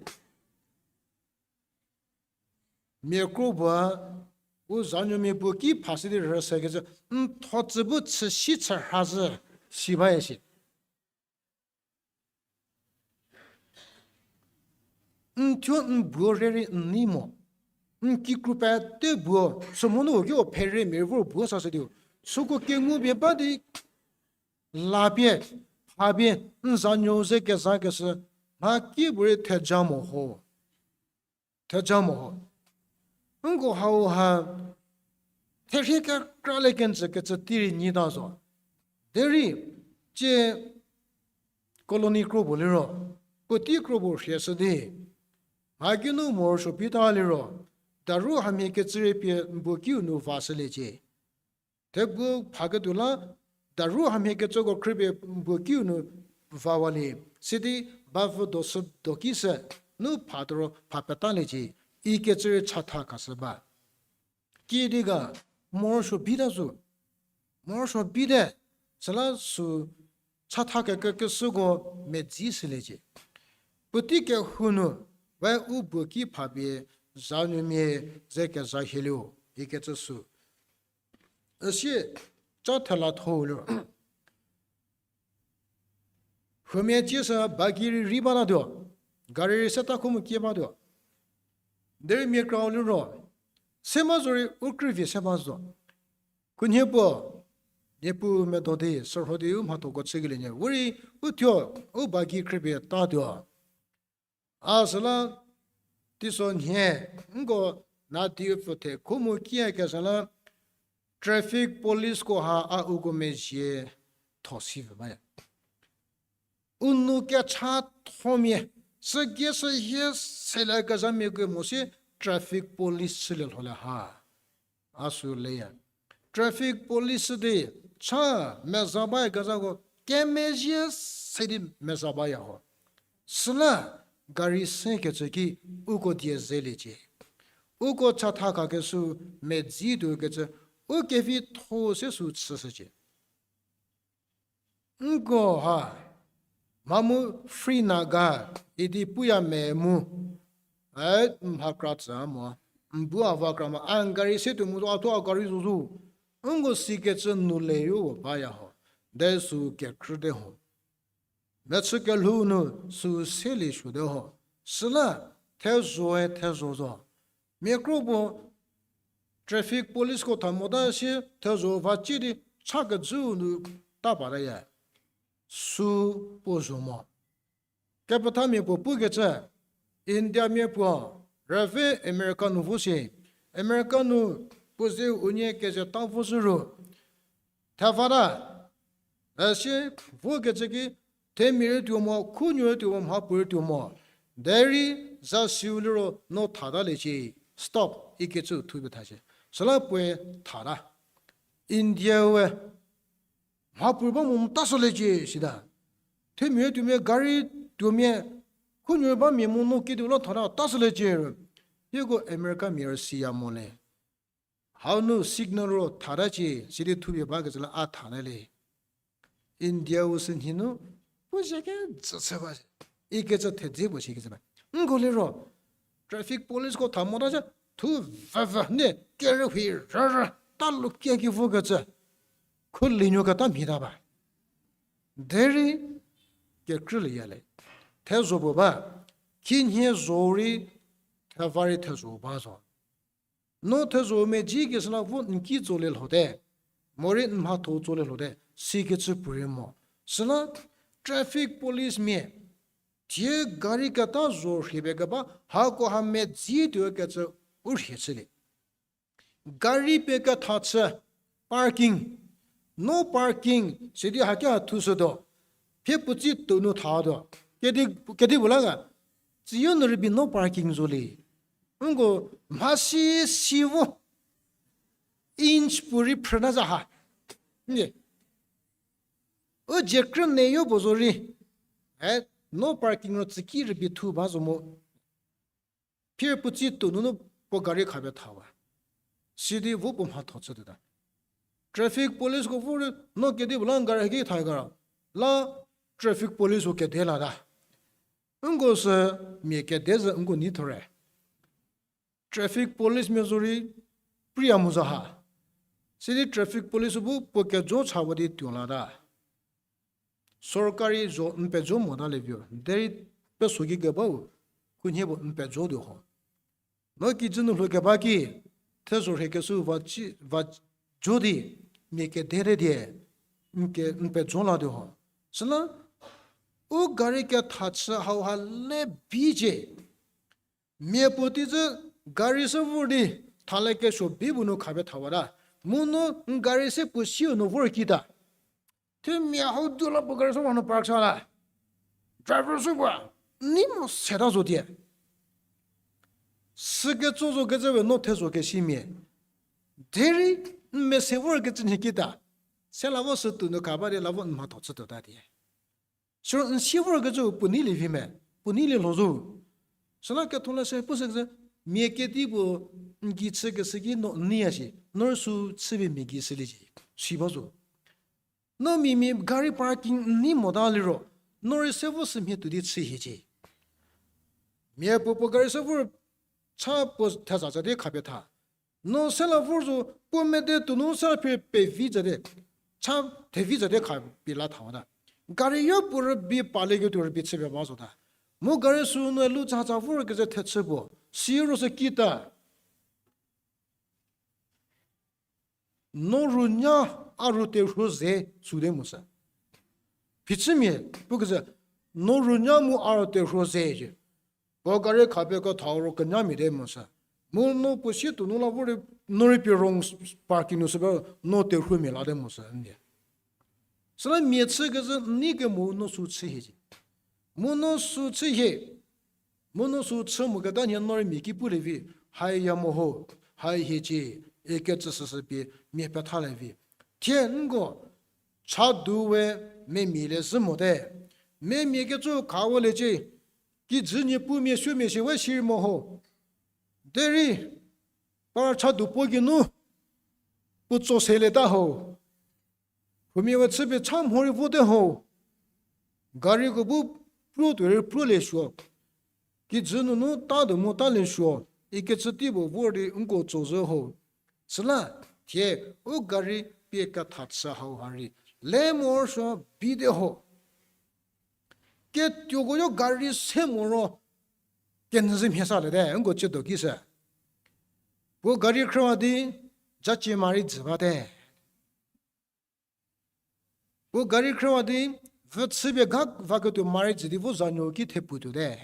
Mia kro puo, u zanuomia puo ki phasi di rüsekecü, n tho tsü bu chü si chü rha zhü, si baya si. N thuo n buo rei rei n nei mo. N kikru pete buo, sü monu ki o phere mia vor buo sashütuo. Süko kengu pie ba di, lapie, phapie, n zanuo ze kezakeshü, mha ki puorei theja mo ho. Theja mo ho. Nko hauha, therhie kekra le kenjü kecü tei rei nyita zo. Derei, tie colony kro puo liro, puotei kro puo rhieshü di, mha kinu morosuo bita liro, daru hamhie kecü rei pie n buo kiu nu vashüliecie. Thebu phaketuo la, daru hamhie kecüko khrüpie n buo kiu nu vawalie, sidi bavü do sü do ki sü, nu pha toro pha petaliecie, ikecü rei chatha khashü ba. Kiüdi ga, morosuo bita zo, morosuo bite, süla sü chatha kekekeshüko medzi shüliecie. Puotei kehou nu, we u buo ki phapie zanuomia ze keza hieliu, ikecü sü. Üsie, ca thela tho liro. Huomia cie sü bagi rei rei batatuo, gari rei seta kho mu kie batuo. Derei mia krau liro, se ma zorei u krüvie se ba zo. Khunhie puo, Niepuu medo di, sürho di u mhathoko chükelie nie. Vorei, u thuo, u bagi khrüpie tatuo. A süla, teiso nhie, nko, nadiu pfüthe khu mu kiyakezha la traffic policeko ha a uko mezhie tho si vü baya. U nou kecha thomia, sügie sü hie seliekezhamia kemo si traffic police chülie lho le ha. A sü leya. Traffic police di cha meza bayakezhako kemezhie se di meza baya ho. Süla gari sekecü ki uko die zeliecie. Uko chatha khakeshü medzi tuokecü u kevitho se sü chüshücie. Nko ha, mha mu Free Naga idi puya me mu, e, mha kra tsü a mo, n bu a va kra mo, a n gari se tuo mu zo, a thuo a gari zo zo. Nko sikecü nu le yo baya ho, de sü kekrüte ho. Mechü kelhou nu sü selie suote ho. Süla thezho-e thezho zo. Mia kro puo traffic policeko tha mota sie thezho va ci di cha kejüu nu ta pataya. Sü puo zho mo. Kepethamia puo pukecü, Indiamia puo rüve America nu vo sie, America nu puo ze unie keze ta vo zhü ro, thevata, üsie vokecü ki, themia rei tuo mo, khunuo rei tuo mo, mhapuorei tuo mo, derei zasiu liro no thataliecie, stop ikecü thupie tha shie. Süla puoe thata. India we mhapuorei ba mo n ta shüliecie sita. Themia rei tuomia, gari tuomia, khunuo rei ba mia mu no kedipuo la thata ta shüliecie ro, hieko Americamia rei siya mo le. Hau nu signal ro thatacie sidi thupie bakecü la a thata le. India u sü nhie nu, puo ze kejü chü ba, ikecü thedze puo sikecü ba. Nko liro traffic policeko tha mota zhü, thu vüvü ne kerühi rürü ta lukia ki vokecü, khu linuo keta mhie ta ba. Derei kekrülieya le. Thezho puo ba, khinhie zho rei, theva rei thezho ba zo. No thezho medzi keshü la vo n ki tsolie lhote, morei n mhatho tsolie lhote, sikecü puorei mo. Süla traffic policemia thie gari keta zho rhie pie keba, hako ha medzi tuo kecü u rhie chülie. Gari pie ketha chü, parking, no parking sidi haki ha thushütuo, phie puotsi tuo nu thatuo. Kedi, kedipuo la ga, tsiyo nu rübei no parking zo le. Nko mhasi si vo, inch puorei phrüna za ha. N, u dzie krünyü yo puo zorei, e, no parking ro tsüki rübei thu ba zo mo. Phie puotsi tuo nunu puo gari khapie thawa. Sidi vo puo mhatho chütuota. Traffic policeko vo rei no kedipuo la n gari haki tha kara, la traffic policeko kede lata. Nko sü mia kede zhü nko nei thore. Traffic policemia zorei priya mu za ha. Sidi traffic police bu puo kejo chawa di tuo lata. Sorkari zo n pejo mota le vio, derei peso ki kebau, khunhie puo n pejo tuo ho. No kijü nu lhou keba ki, thezho rhie keshü va ci, va jo di, mia kede te die, n ke, n pejo latuo ho. Süla, u gari ketha chü hauha le bicie. Mia puotei zhü gari se vor di, thale kesuo bi bu nu khapie thawata. Mu no n gari se puo siu nu vor kita. Themia hau du la puo gari se vor nu park sala. Driver se puo, nei mo seta zo tie. Süketso zo kecü we no thezho kesimia. Derei n mese vor kecü nhie kita. Se la vo sü tuo nu kha ba di la vo n mhatho chütuota tie. Siro n si vor kecü puo neilie vi me, puo neilie lho zo. Süla ketho la se puo sükecü, mia kedipuo n gei chükeshü ki no n neiya shi, no rei sü chüpie mia gei shüliecie, si ba zo. No mia mia gari parking n nei mota liro, no rei se vo sümhie tuo di chü hiecie. Mia puo puo gari se vor cha puo theza tsa di khapie tha. No se la vor zo, puo mede tuo nu se la pie pevi tsa di, cha thevi tsa di khapie la thawata. Gari yo puo rübei palieketuo rübei chüpie ba zota. Mu gari sü nu lu cha cha vor kecü thechü puo, siro sü kita. No runya a ru terhuo ze süde mo sü. Phichümia, pukecü, no runya mu a ru terhuo ze cie. Puo gari khapie ketha ro kenyamia de mo sü. Mu no puo sie tuo nu la vor di, no rei pie wrong parking nu sü ba, no terhuomia la te mo sü ndie. Süla mia chü kezhü n nei kemo no sü chü hie ci. Mu no sü chü hie. Mu no sü chü mo keta nhie no rei mia ki pulie vi, hai ya mo ho, hai hie ci, ikecü süsü pie mia pethalie vi. Thie nko, chadu we memia le zhü mote. Memia kecü khawalie ci, kijü nie pu mia suo mia sie we sirei mo ho. Derei, par chadu puo geinu, puo tso selieta ho. Huomia we chüpie cha mhorei vote ho. Gariko bu pruo tuo rei pruolie suo. Kijü nunu ta do mo talie suo. Ikecü tei puo vor di nko tso zhü ho. Süla, thie, u gari pie ketha chü hau ha rei. Le morosuo bite ho. Ketuoko yo gari se moro. Kenyü zhü mhie saliete, nko ciedo ki sü. Puo gari khrüwa di, jacie marei jü bate. Puo gari khrüwa di, vü chüpie ga vaketuo marei jü di vo zanuo ki thepu tuote.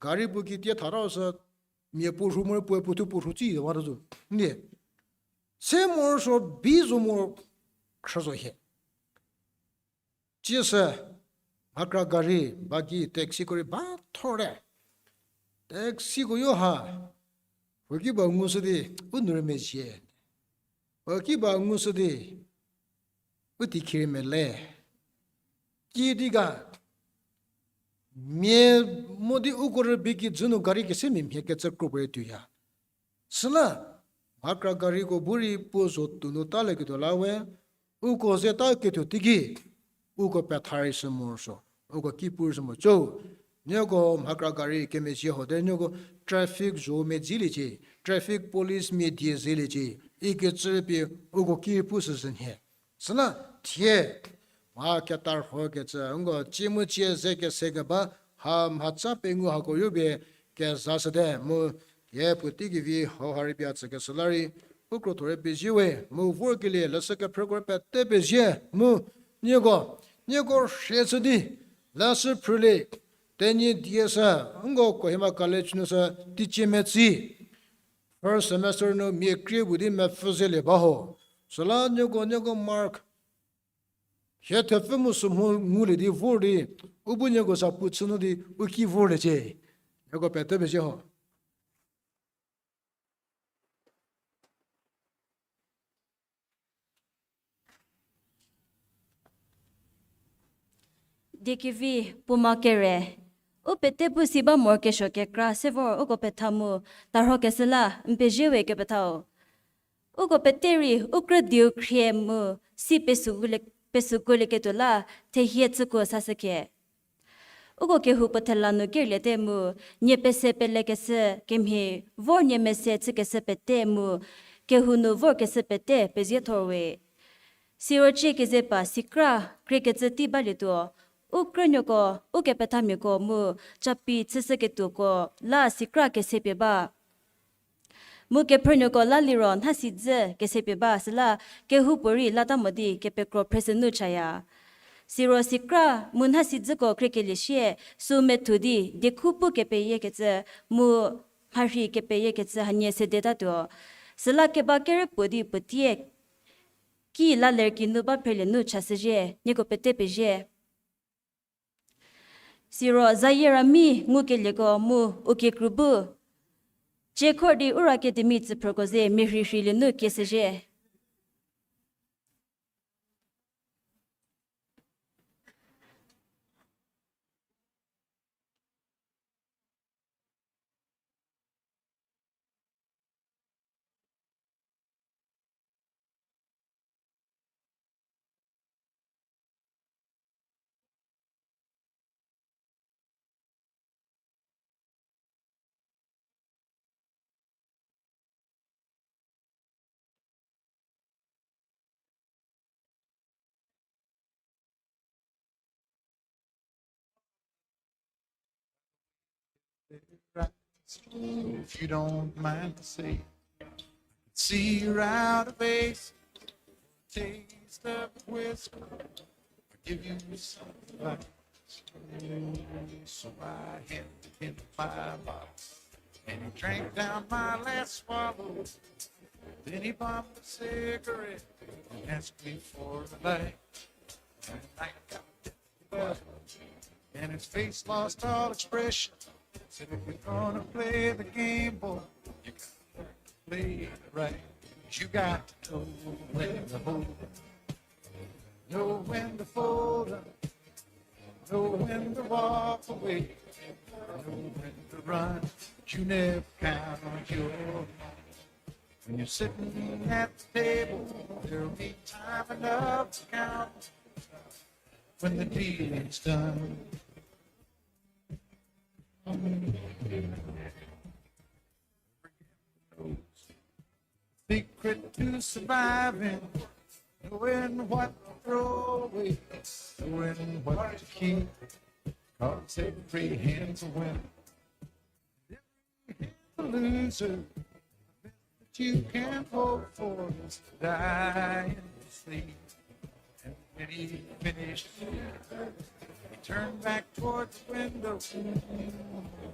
Gari puo ki tie thata sü, mia puo rhu morei puoe puo thuo puo rhu tsi wata zo. Ndie. Se morosuo bi zo mo khrü zo hie. Tsiesü, mhakra gari, bagi, taxiko rei ba thorte. Taxiko yo ha, huo ki ba ngushü di, u nu rei mezhie. Huo ki ba ngushü di, u teikhie rei mele. Kidi ga, mia mo di uko rübei kijü nu gari kesemia mhie kecü kro puorei tuoya. Süla, mhakra gariko bu rei puo zo tuo nu talieketuo la we, uko ze taketuo teiki, uko petha rei shü morosuo, uko ki pu rei shü morosuo. Nieko mhakra gari kemezhie hote nieko traffic zho medziliecie, traffic police mia die zeliecie, ikecü pie uko ki pu shüzhü nhie. Süla thie, mha ketarhokecü nko cie mu cie ze kese keba, ha mhatsa pengou hako yo pie kezashüte mu, thie puotei kevi hau ha rei pie a tsükeshü la rei, u krotho rei pezie we mu vorkelie leshü kephrüko rei pete pezie mu, nieko, nieko rhie chü di, leshü phrülie, Tenyidie sü, nko Kohima College nu sü teicie metsi. First semester nu mia krie bu di mepfü zelie ba ho. Süla nieko, nieko mark hie thepfü mu sü mho ngulie di vor di, u bu nieko zapu chü nu di u ki vorliecie. Nieko pete pezie ho. Diekevi puoma kere, u pete bu si ba morokesuo kekra se vor uko petha mu, tarhokeshü la n pezie we kepethau. Uko pete rei u krü dieu khrie mu si pesuolieketuo la thehie chükuo sashükhie. Uko kehou puo thela nu kerliete mu, nie pese pelekeshü kemhie vor nie mese chükeshü pete mu, kehou nu vorkeshü pete peziethorwe. Siro cie kezepa sikra kriekecü tei balietuo, u krünuoko, ukepethamiako mu, capi chüshüketuoko la sikra kesepie ba. Mu kephrünuoko la liro nhasi dzü kesepie ba süla kehoupuorei lata mo di kepekro phreshü nu chaya. Siro sikra mu nhasi dzüko kriekelie sie, sü methu di diekhu pu kepeyiekecü mu mharhi kepeyiekecü hanie sedetatuo. Süla keba kerepuo di puotie ki la lerki nu ba phrelie nu chashüzhie, nieko pete pezie. Siro zayie rami ngukelieko mu u kekru bu, ciekhor di Ura Academy tsüphrüko ze mia rhirheilie nu kieshüzhie. If you don't mind to say, I can see you're out of place. Taste of whiskey. I give you some advice. So I hand in my box. And he drank down my last swallow. Then he bombed a cigarette and asked me for a light. And I got that. And his face lost all expression. Said, if we're gonna play the game, boy, you gotta play it right. You got to know when to hold up, know when to fold up, know when to walk away, know when to run. You never count your money. When you're sitting at the table, there'll be time enough to count when the dealing's done. Secret to surviving, knowing what to throw away, knowing what to keep, 'cause every hand's a winner. Every hand's a loser. The best that you can hope for is to die in your sleep. And when he finished, he turned back toward the window,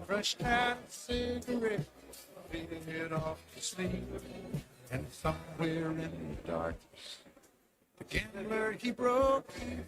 brushed out a cigarette, faded off to sleep. And somewhere in the darkness, the gambler, he broke even.